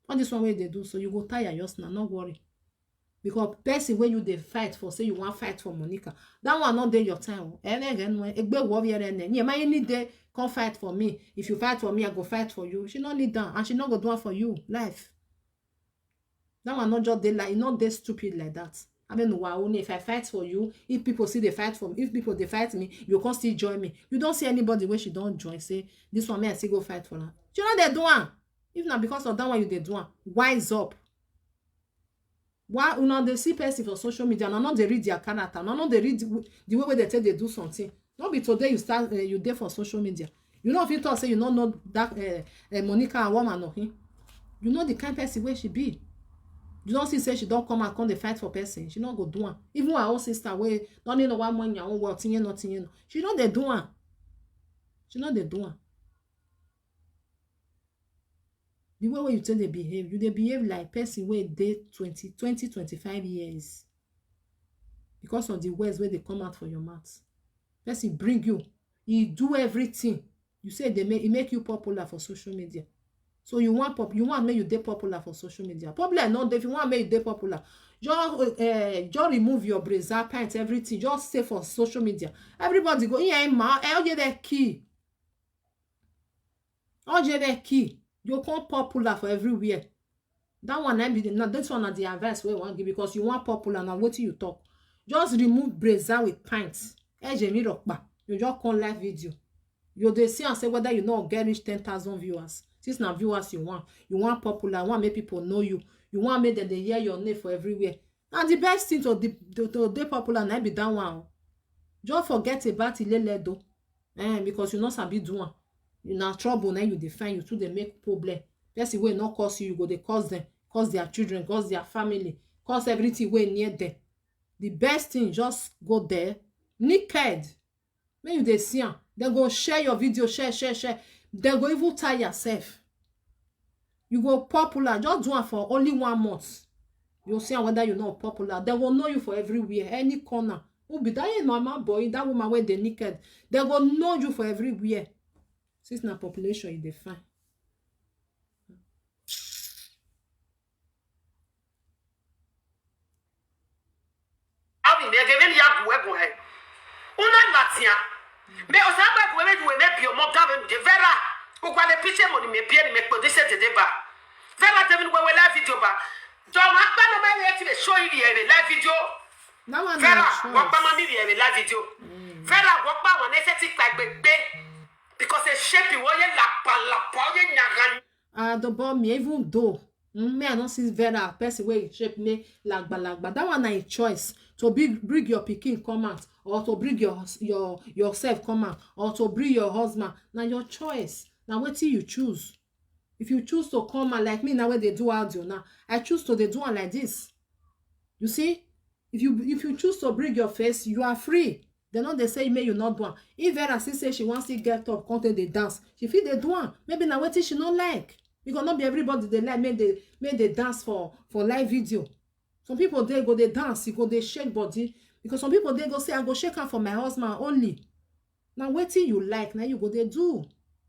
All this one wey you dey do, so you go tire just now, no worry. Because person wey you dey fight for, say you wan fight for Monica, that one no dey your time o. Ene ene egbe wo bi ene ene. Yeah, my any day come fight for me. If you fight for me, I go fight for you. She no need am, and she no go do am for you. Life. That one no just dey like, e no dey stupid like that. I mean, wow, only if I fight for you, if people see they fight for me, if people they fight me, you can't still join me. You don't see anybody where she don't join, say, "This one, me, I still go fight for her." She no dey do am. If not because of that one, you dey do am. Wise up. Why una dey see person for social media? Una no dey read their character. Una no dey read the w-, the way wey they take dey do something. No be today you start, uh, you dey for social media. You no fit talk say you no know that, uh, uh, Monica and woman of him. You know the kind person wey she be. You don see say she don come out, come dey fight for person. She no go do am. Even her own sister wey no need no one money, her own work, tinye no, tinye no. She no dey do am. She no dey do am. The way wey you take dey behave, you dey behave like person wey dey twenty, twenty, twenty-five years. Because of the words wey dey come out for your mouth. Person bring you, he do everything. You say they make, he make you popular for social media. So you want pop-, you want make you dey popular for social media. Problem no dey. If you want make you dey popular, just, uh, just remove your brazier pants, everything. Just stay for social media. Everybody go, "Yeah, ma, eh, oje de key. Oje de key." You come popular for everywhere. That one, I be the, now this one na the advice wey I wan give, because you want popular, na wetin you talk. Just remove brazier with pants. Eje mi rokpa. You just come live video. You dey see and say whether you no get reach ten thousand viewers. Since na viewers you want, you want popular, want make people know you. You want make them dey hear your name for everywhere. Na the best thing to the, to, to dey popular, na be that one o. Just forget about Ileledo. Eh, because you no sabi do am. You na trouble na you dey find, you too dey make problem. Person wey no cause you, you go dey cause them, cause their children, cause their family, cause everything wey near them. The best thing, just go there, naked. Make you dey see am. They go share your video, share, share, share. They go even tie yourself. You go popular. Just do am for only one month. You see am whether you no popular. They go know you for everywhere, any corner. Who be that? You know, my boy, that woman wey dey naked. They go know you for everywhere. Since na population, you dey find. Abi me gebe ni ya gu egu he. Una latia. Me o sa gbe gu me ju me bi o mo ga me de Vera. O gba le piche mo ni me bi ni me po de se de de ba. Vera de mi we we live video ba. Do ma pa no me ye ti le show you the live video. That one Vera, na choice. Wa pa ma mi the live video. Vera, wa pa wa ne se ti pa gbegbe. Because e shape wo ye la pa la pa ye nyaga. Ah, the boy me, even though, mm, me, I don't see Vera, person wey shape me lagba lagba. That one na a choice to be, bring your pikin come out, or to bring your, your, yourself come out, or to bring your husband. Na your choice. Na wetin you choose. If you choose to come out like me now, where they do audio now, I choose to they do am like this. You see, if you, if you choose to bring your face, you are free. They no dey say make you not do am. If Vera see say she wants to get up, come take dey dance, she fit dey do am. Maybe na wetin she no like. Because not be everybody they like make they, make they dance for, for live video. Some people they go they dance, you go they shake body. Because some people they go say, "I go shake am for my husband only." Now wetin you like, now you go they do.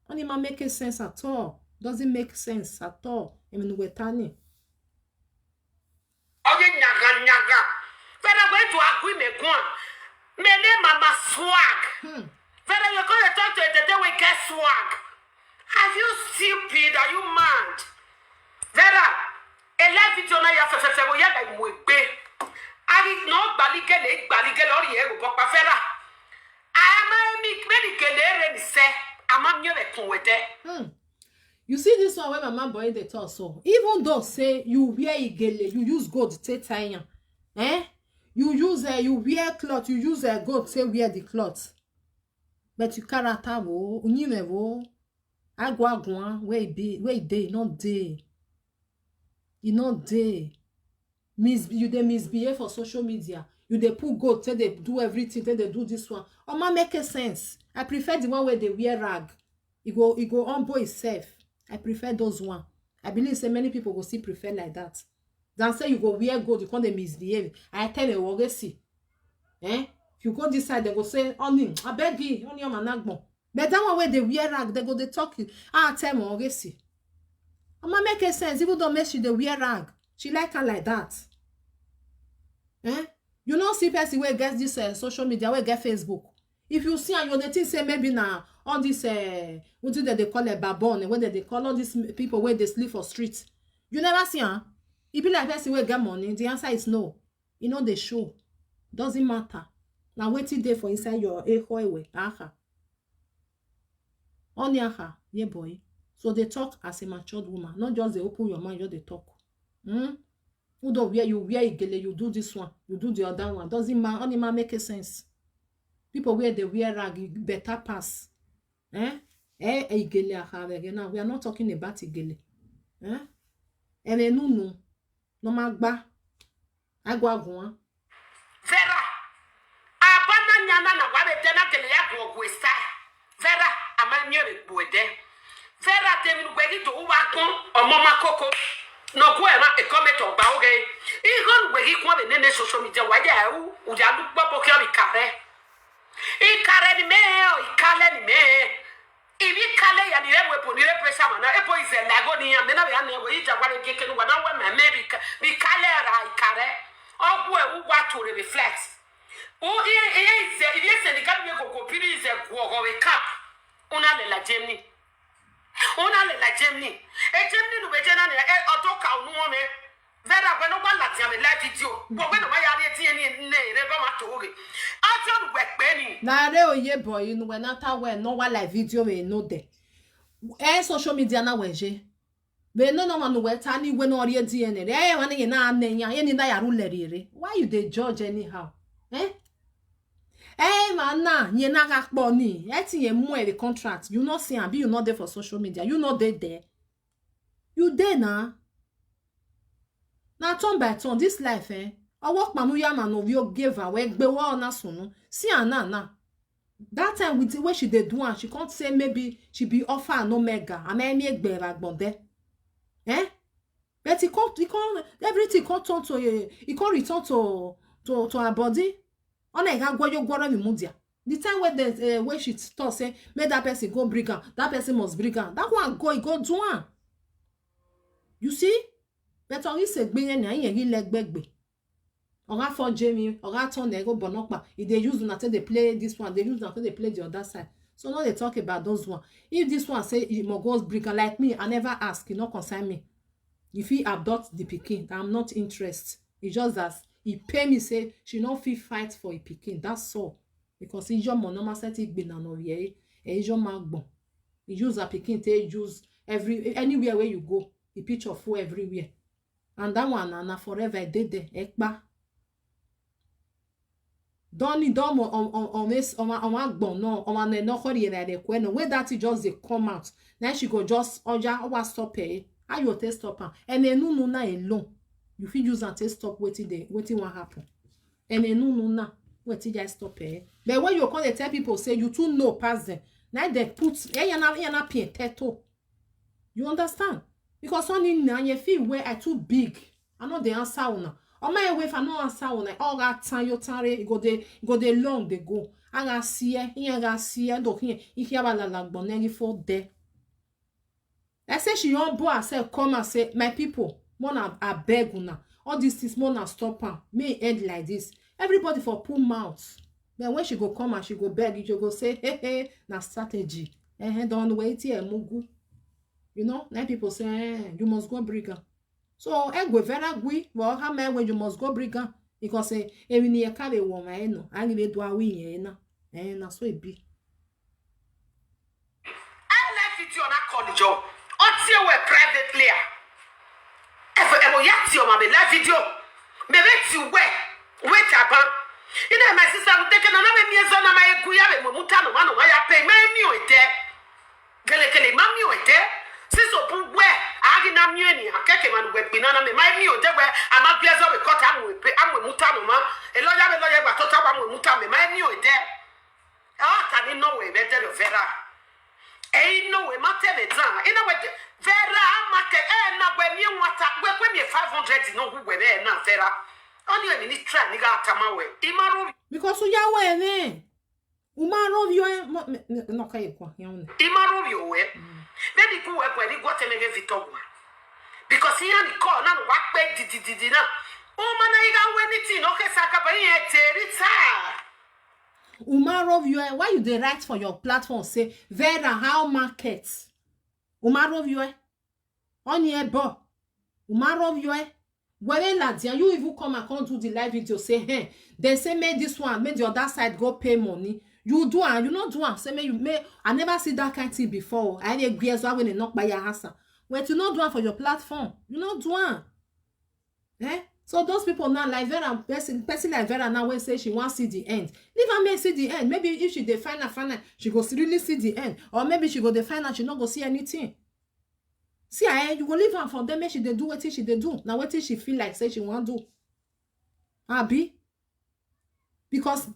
Only man make a sense at all. Doesn't make sense at all. I mean, we're turning. Oye nyaga nyaga. Vera, where do I agree me go on? Me name Mama Swag. Hmm. Vera, you gonna talk to a day we get swag. Are you stupid? Are you mad? Vera, a live video na ya fe fe fe wo ya la iwe gbe. Ari no gbaligele gbaligele ori e ro pa Vera. Ama mi me ni gele re ni se. Ama mi re kun we de. Hmm. You see this one wey Mama Boy dey talk so. Even though say you wear igele, you use gold take tie am. Eh? You use, uh, you wear cloth, you use, uh, gold take wear the cloth. But you character wo, unyime wo, agwa gwa, where e be, where e dey, e no dey. E no dey. Mis-, you dey misbehave for social media. You dey put gold, take dey do everything, take dey do this one. Oma make a sense. I prefer the one where they wear rag. E go, e go humble itself. I prefer those one. I believe say many people go still prefer like that. Than say you go wear gold, you come dey misbehave. I tell you, Ogesi. Eh? If you go this side, they go say, "Oni, I beg you, Oni, I'm an agbon." But that one where they wear rag, they go, they talk you. I tell you, Ogesi. I'ma make a sense, even though make she dey wear rag. She like her like that. Eh? You know, see person where gets this uh, social media, where get Facebook. If you see and you dey think say maybe na all this uh, what do they, they call it, babon, where they, they call all these people where they sleep for street. You never see her. If you like person where get money, the answer is no. You know the show. Doesn't matter. Now wait till day for inside your echo away. Aha. Only aha, yeah boy. So they talk as a matured woman. Not just they open your mind, just they talk. Hmm? Who don't wear you wear igele, you do this one, you do the other one. Doesn't matter. Only man make a sense. People wear they wear rag, e better pass. Eh? Eh, eh, igele aha again. Now we are not talking about igele. Eh? And then no no. No magba. Agwa gwa. Vera, abana nyana na wa be dena gele ya gwo gwe sa. Vera, ama mi o be gbo de. Vera, te mi gbe gi to wa kun omo ma koko. No ku e ma e comment o gba oge. I go gbe gi kun be nene social media wa ya u, u ya lu gbo bo ki o bi kare. I kare ni me o, i kale ni me. Ibi kale ya ni rewe po ni repe sama na epo ize lago ni ya mena ya ne we ija gwa ge kenu gwa na we me me bi ka bi kale ra ikare. Ogwe u gwa to re reflect. U i i ize ibi ese ni gabi go go piri ize gwo go we cap. Una le la Germany. Una le la Germany. E Germany no be jena ne e odoka unu me. Vera gwe no gwa la ti ame live video. Gwe no ma ya ri ti eni ne re go ma to re. Ati onu gwe pe ni. Na re oye boy inu we na ta we no wa live video we no de. Eh, social media na we je. We no no manu we ta ni we no ri e di ene re. Eh, wa ni ye na ne ya, ye ni da ya ru le ri re. Why you dey judge anyhow? Eh? Eh, man, na ye na ga po ni. E ti ye mu e the contract. You no see am, be you no dey for social media. You no dey there. You dey na. Na turn by turn this life, eh? Owo panu ya ma no vio geva we gbe wa ona sunu. See am na na. That time with the way she dey do am, she can't say maybe she be offer and omega. Am I me gbe ba gbonde? Eh? But he can't, he can't, everything can't turn to a, he can't return to to to her body. Ona ga gwoyo gworo mi mudia. The time when the uh, when she talk say make that person go bring am, that person must bring am. That one go, he go do am. You see? But on this egbe yen na yen gi legbegbe. Oga for Jamie, oga turn e go bonopa. If they use una take dey play this one, they use una take dey play the other side. So now they talk about those one. If this one say you must go bring am, like me, I never ask, you no concern me. If he abduct the pikin, I'm not interested. It's just that he pay me say she no fit fight for a pikin. That's all. Because ijo mo no ma set igbe na no ye. E ijo ma gbon. He use her pikin take use every anywhere where you go. The picture full everywhere. And that one na, na forever e dey there. Ekpa. Don ni don mo on on on this on on agbon no on an no kori e re kwe no. When that thing just dey come out, na she go just oja owa stop e. How you take stop am? And enu nu na alone. You fit use am take stop wetin dey wetin wan happen. And enu nu na wetin just stop e. But when you come dey tell people say you too know pass them, na they put e yana yana pin teto. You understand? Because only na ye feel where I too big. I know the answer una. Oma ewe if I no answer una, all that time you tare, e go dey e go dey long dey go. Aga sie, ihe ga sie, do ihe ihe aba la la gbon negi for there. I say she humble herself come and say, "My people, mona abeg una. All these things mona stop am. May e end like this." Everybody for pull mouth. Then when she go come and she go beg, you go say, "Hey hey, na strategy." Eh eh, don wait here mugu. You know, na people say, "Eh, you must go bring am." So e go very gui, well, how many when you must go bring am? Because eh, e ni e carry one I know, I give it do a win here na. Eh, na so e be. I left video na call jo. O ti e we privately a. Evo evo ya ti o ma be live video. Me be ti we. Wait aban. Ina my sister take na na me mi ezo na ma egu ya be mo muta no ma no ma ya pay. Ma mi o ede. Gele gele ma mi o ede. Siso bu we. Agi na mi eni akeke ma no we gbi na na me. Ma mi o ede we. Ama bi ezo we kota mo pe. Amo muta no ma. E lo ya be lo ya gba tota wa mo muta me. Ma mi o ede. Ah, can you know we better the Vera? Ei, no, we mate le dan. Ina we de. Vera market. Eh, na we mi wata. We kwe mi five hundred no hu we be na Vera. Oni we ni try ni ga tama we. Imaru. Because u ya we ne. U ma ro yo e, mo, me, me, no ka ye kwa, ya un. Imaru yo we. Maybe ku we kwe ni go te me ge Victor gwa. Because he and call na wa pe di di di di na. O ma na iga we ni ti no ke saka ba ye te ri ta. U ma ro yo e, why you dey write for your platform say, "Vera, how market?" U ma ro yo e. Oni e bo. U ma ro yo e. Where la dia, you even come and come do the live video, say, "Hey, they say make this one, make the other side go pay money." You do am, you no do am. Say make you make. I never see that kind thing before. I dey gbe so when they knock by your house. Wait, you no do am for your platform. You no do am. Eh? So those people now, like Vera, person, person like Vera now, when say she wants see the end. Leave her, may see the end. Maybe if she dey find her, find her, she go really see the end. Or maybe she go dey find her, she no go see anything. See, eh, you go leave her for them, make she dey do wetin she dey do. Now wetin she feel like say she wan do. Abi? Because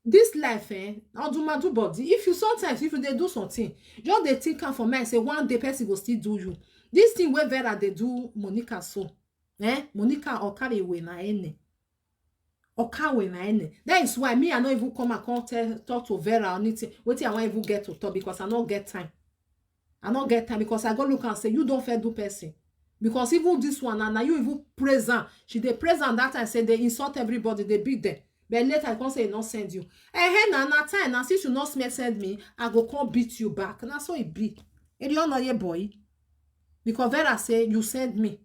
this life, eh, odumadu body. If you sometimes, if you dey do something, just dey think am for mind say one day person go still do you. This thing wey Vera dey do Monica so, eh, Monica Okarewe na ene. Okawe na ene. That is why me, I no even come and come tell, talk to Vera or anything. Wetin I wan even get to talk because I no get time. I no get time because I go look and say, "You don fair do person." Because even this one, and now you even praise am. She dey praise am that time, say they insult everybody, they beat them. But later, I come say, "E no send you." Eh, hey, na, na time, na since you no smell send me, I go come beat you back. Na so e be. Eri ono ye boy. Because Vera say, "You send me."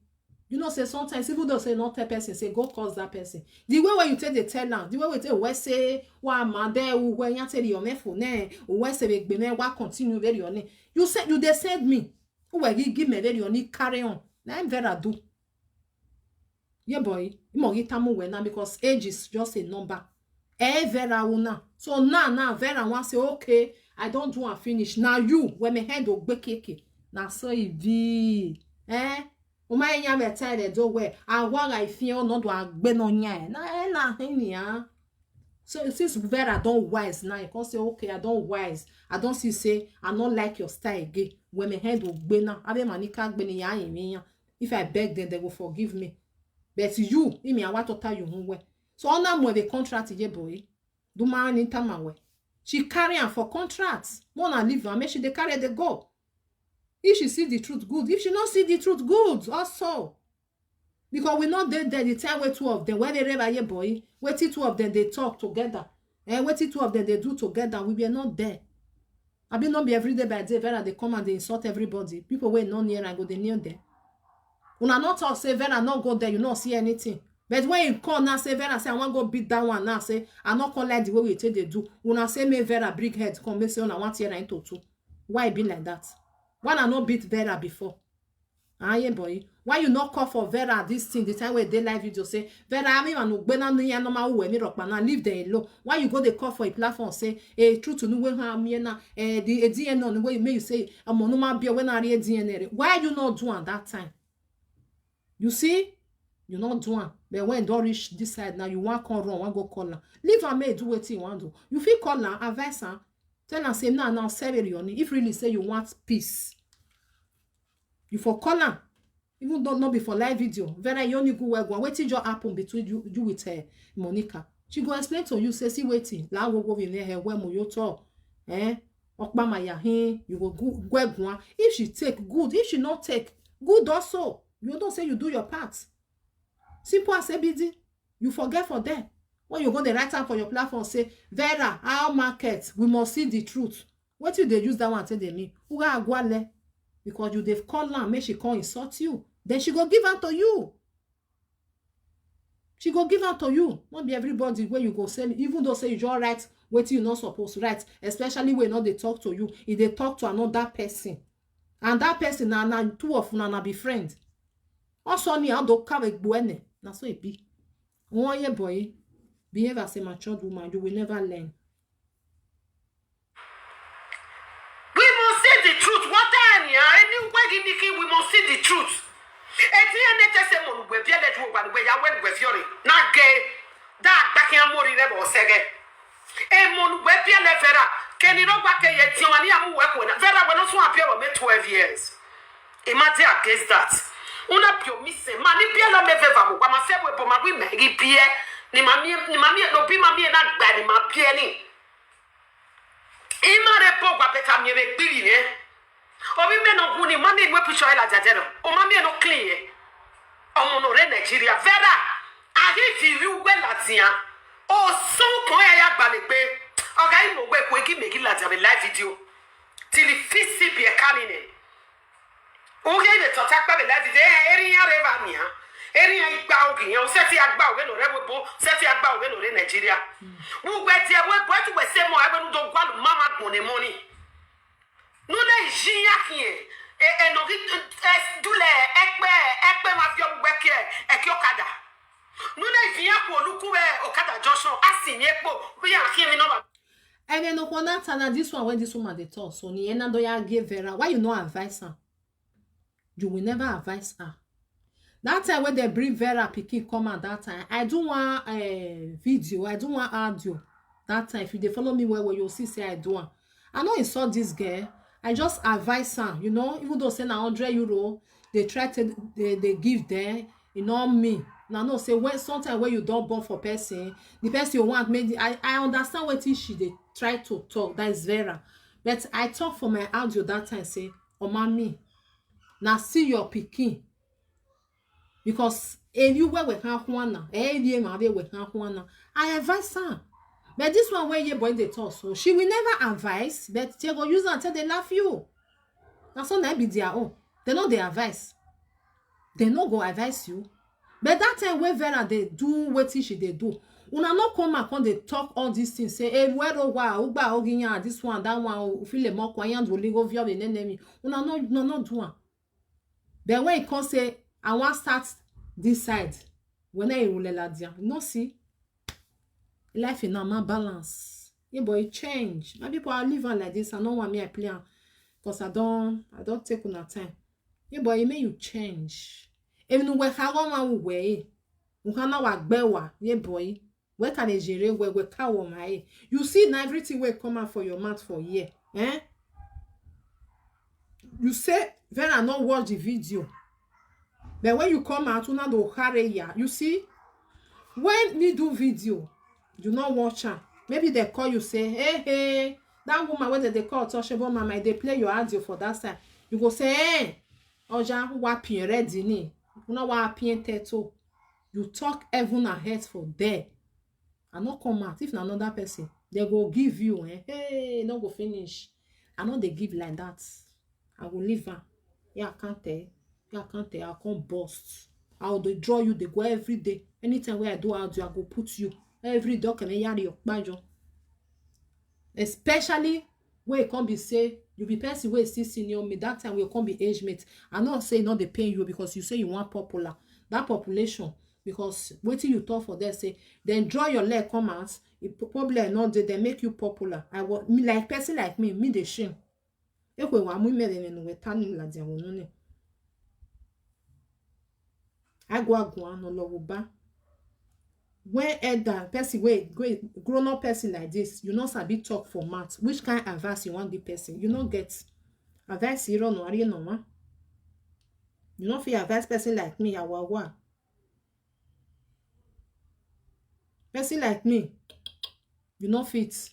You know, say sometimes, even though say not tell person, say go cause that person. The way where you take the tell now, the way we take we say, "Wa ma de u we yan tell your me for ne, u we say be me wa continue very on it." You said you dey send me. U we give, give me very on it, carry on. Na him Vera do. Yeah, boy, you more get time we now because age is just a number. Eh, Vera una. So now, now Vera wan say, "Okay, I don do and finish." Now you, when me hand o gbe keke. Na so e be. Eh? O ma enya me tell the do we. I wa ga ifin o no do agbe no nya. Na, eh, na hini, ah. So since Vera don wise now, you come say, "Okay, I don wise. I don see say I no like your style again." When me hand o gbe now, I be Monica gbe ni ya yin mi yan. If I beg them, they go forgive me. But you, imi awa tota you hun we. So ona mo the contract ye boy. Do man in tama we. She carry am for contract. More na leave am, make she dey carry the go. If she see the truth, good. If she no see the truth, good also. Because we not there, there the time where two of them, where they reba ye boy, where two of them they talk together. And where two of them they do together, we were not there. I be not be every day by day, Vera, they come and they insult everybody. People wey no near and go, they near them. Una not talk, say Vera not go there, you not see anything. But when you call now, say Vera, say, "I wan go beat that one," now say, "I not call like the way we take they do." Una say, "Make Vera bring head, come, make say una want hear into two." Why e be like that? Why una no beat Vera before? Ah, yeah, boy. Why you not call for Vera this thing? The time where they live video say, "Vera, I mean, I no gbe na ni ya no ma uwe mi rock na, leave them alone." Why you go dey call for a platform say, "Eh, true to nu we ha mi na, eh, the, eh, D N O nu we make you say, I'm no ma be when I read D N A." Why you not do am that time? You see, you not do am. But when don reach this side now, you wan come run, wan go call am. Leave am, make e do wetin you wan do. You fit call am, advise am, tell am say, "Now, now, sell your name." If really say you want peace, you for call am. Even though not be for live video, Vera, you only go well, go. Wetin just happen between you, you with her, Monica? She go explain to you, say, "See wetin, la wo wo in her, where mo yo to, eh? Okpa my yahin, you go go, go, go." If she take, good. If she not take, good also. You don't say you do your part. Simple as A B D. You forget for them. When you go the right time for your platform, say, "Vera, our market, we must see the truth." What you they use that one tell them me? Uga agwale. Because you they've called her, make she come insult you. Then she go give am to you. She go give am to you. Not be everybody where you go say, even though say you just write wetin you not supposed to write, especially when not they talk to you. If they talk to another person, and that person na, na two of una na be friend. Also, ni ando kawe gbuene. Na so it be. One year boy, behave as a matured woman, you will never learn. We must see the truth. What time ya? Any way, we must see the truth. Eti ene tese mo we biele ju wa we ya we we fiori. Na ge. Da gbaki amori re bo sege. E mo we biele Vera. Keni rogba ke ye ti o ma ni amu we ko na. Vera we no sun appear we me twelve years. Imagine against that. Una pio mi se ma ni bia lo me veva mo. Wa ma se we bo ma wi me ri bia. Ni ma mi, ni ma mi no bi ma mi na gba ni ma bia ni. Ima re po gwa beta mi re gbiri re. Obi me no hu ni ma mi we picture la jajero. O ma mi no clean ye. Omo no re Nigeria. Vera. Ahi fi wi we la tian. O so ko ya ya gbalegbe. Oga imo we ko egi megi la jabe live video. Till it fits it be a coming. Uge ile tota kpa be live video. Eh, eri ya re va mi ha. Eri ya igba ogi ya. O se ti agba oge no re we bo. Se ti agba oge no re Nigeria. Ugbe die we bo tu we se mo e we nu do gwa lu mama gbon ne money. Nu ne ji ya ki e. E, e no gi, e, dule, e pe, e pe ma fi o we ke, e ki okada. Nu ne vi ya ku oluku we okada junction. Asi mi epo. Bi ya ki mi no ba. And then upon that time, na this one wey this woman dey talk, so ni ena don ya give Vera. Why you no advise her? You will never advise her. That time when they bring Vera pikin come out that time, I do one uh, video, I do one audio. That time, if you dey follow me well, well, you'll see say I do one. I no insult this girl. I just advise her, you know, even though say na hundred euro, they try to they, they give them, you know me. Now no say when sometimes when you don't born for person, the person you want make the, I, I understand what she they try to talk. That is Vera. But I talk for my audio that time say, "Oh mommy, now see your pikin." Because if you were with her one, eh, you ma be with her one. I advise her. But this one where your boy they talk, so she will never advise, but they go use and tell they laugh you. That's all that be their own. They know they advise. They no go advise you. But that time where Vera they do what she they do. Una no come and come they talk all these things. Say, "Hey, where do wa ugba oginya, this one, that one, o feel more quiet, will go via the enemy." Una no no no do one. Then when he come say, "I want start this side," when I rule la dia, you no see. Life in a man balance. Yeah, boy, change. My people are living like this. I don't want me I play because I don't I don't take una time. Yeah, boy, it may you change. Even we have one man we we can now gbewa. Yeah, boy. Where can a jere where we can one my? You see now everything will come out for your mouth for year. Eh? You say Vera not watch the video. But when you come out, una do hare ya. You see, when me do video, you not watch her. Maybe they call you say, "Hey, hey, that woman whether they call touchable mama, they play your audio for that side." You go say, "Hey, oja wa pin ready ni, una wa pin teto." You talk heaven and earth for there. I no come out. If na another person, they go give you, eh? Hey, no go finish. I no dey give like that. I go leave am. Yeah, I can't tell. Yeah, I can't tell. I can't burst. I will dey draw you, they go every day. Anytime where I do audio, I go put you. Every day, okay, me yari your kpajo. Especially when it come be say, you be person wey still senior me. That time we come be age mate. I not say not dey pain you because you say you want popular. That population, because wetin you talk for there say, then draw your leg come out, the p- problem not dey, they make you popular. I was me like person like me, me dey shame. Ekwe wa mu mere me no we tani la dia wo no ne. Agwa gwa no lo wo ba. When elder person wey grown up person like this, you no sabi talk for mouth. Which kind advice you want the person? You no get advice. You don't know. Are you no one? You no fit advise person like me. Awawa. Person like me, you no fit.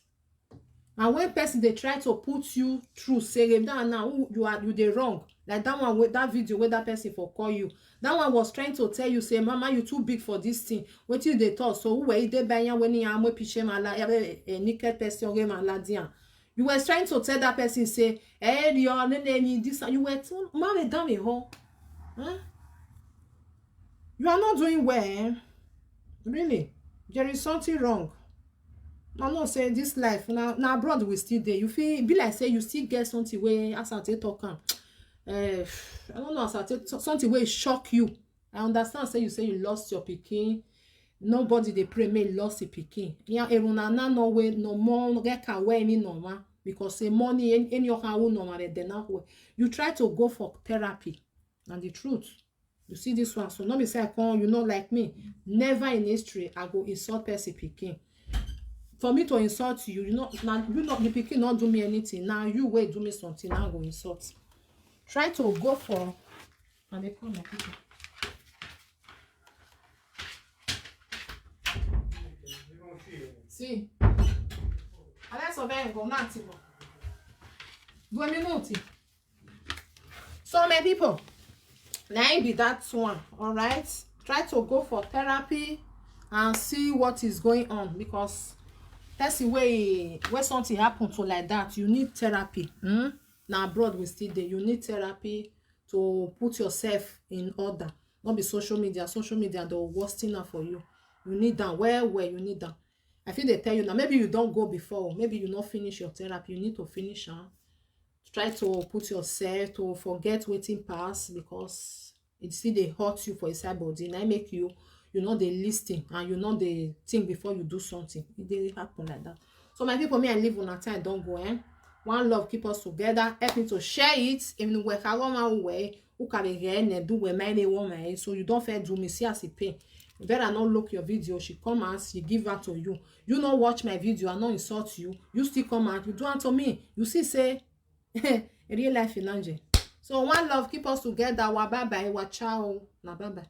And when person they try to put you through, say, "If that now who you are, you dey wrong." Like that one, with that video where that person for call you, that one was trying to tell you, say, "Mama, you too big for this thing. What you dey talk? So who were you dey by when you are more picture my la eh, eh, naked person game and la dia?" You were trying to tell that person, say, "Hey, your name is this," and you were too married down a hole. Huh? You are not doing well, eh? Really. There is something wrong. I know say this life now, now abroad we still there. You feel be like say you still get something where as I take talk am. Uh, I don't know as I take so- something where shock you. I understand say you say you lost your pikin. Nobody dey pray may lost a pikin. Yeah, eruna na no way no more no get can wear any normal because say money in, in your hand will normal then now you try to go for therapy. And the truth, you see this one. So not be say I come, you know, like me. Never in history I go insult person pikin. for me to insult you, you know, na you not the pikin not do me anything. Now you wait do me something, now go insult. Try to go for and they call my people. See, I like surveying go now, Timo. Due minuti. So my people, now be that one, all right? Try to go for therapy and see what is going on, because that's the way where something happened to like that, you need therapy. Hmm? Now abroad we still there, you need therapy to put yourself in order. Not be social media. Social media the worst thing now for you. You need them. Where where you need them? I feel they tell you now. Maybe you don't go before. Maybe you not finish your therapy. You need to finish, huh? Try to put yourself to forget waiting pass, because it still they hurt you for inside body. And I make you, you know they listen and you know they think before you do something. It they happen like that. So my people, me I live on a time don't go, eh? One love keep us together. Help me to share it. Even we can one way who can be here and do we my name one way. So you don't fair do me see as a pain. You better not look your video. She come and she give her to you. You not watch my video. I not insult you. You still come out. You do unto me. You see say real life in Nigeria. So one love keep us together. Wa bye bye. Wa ciao. Na bye bye.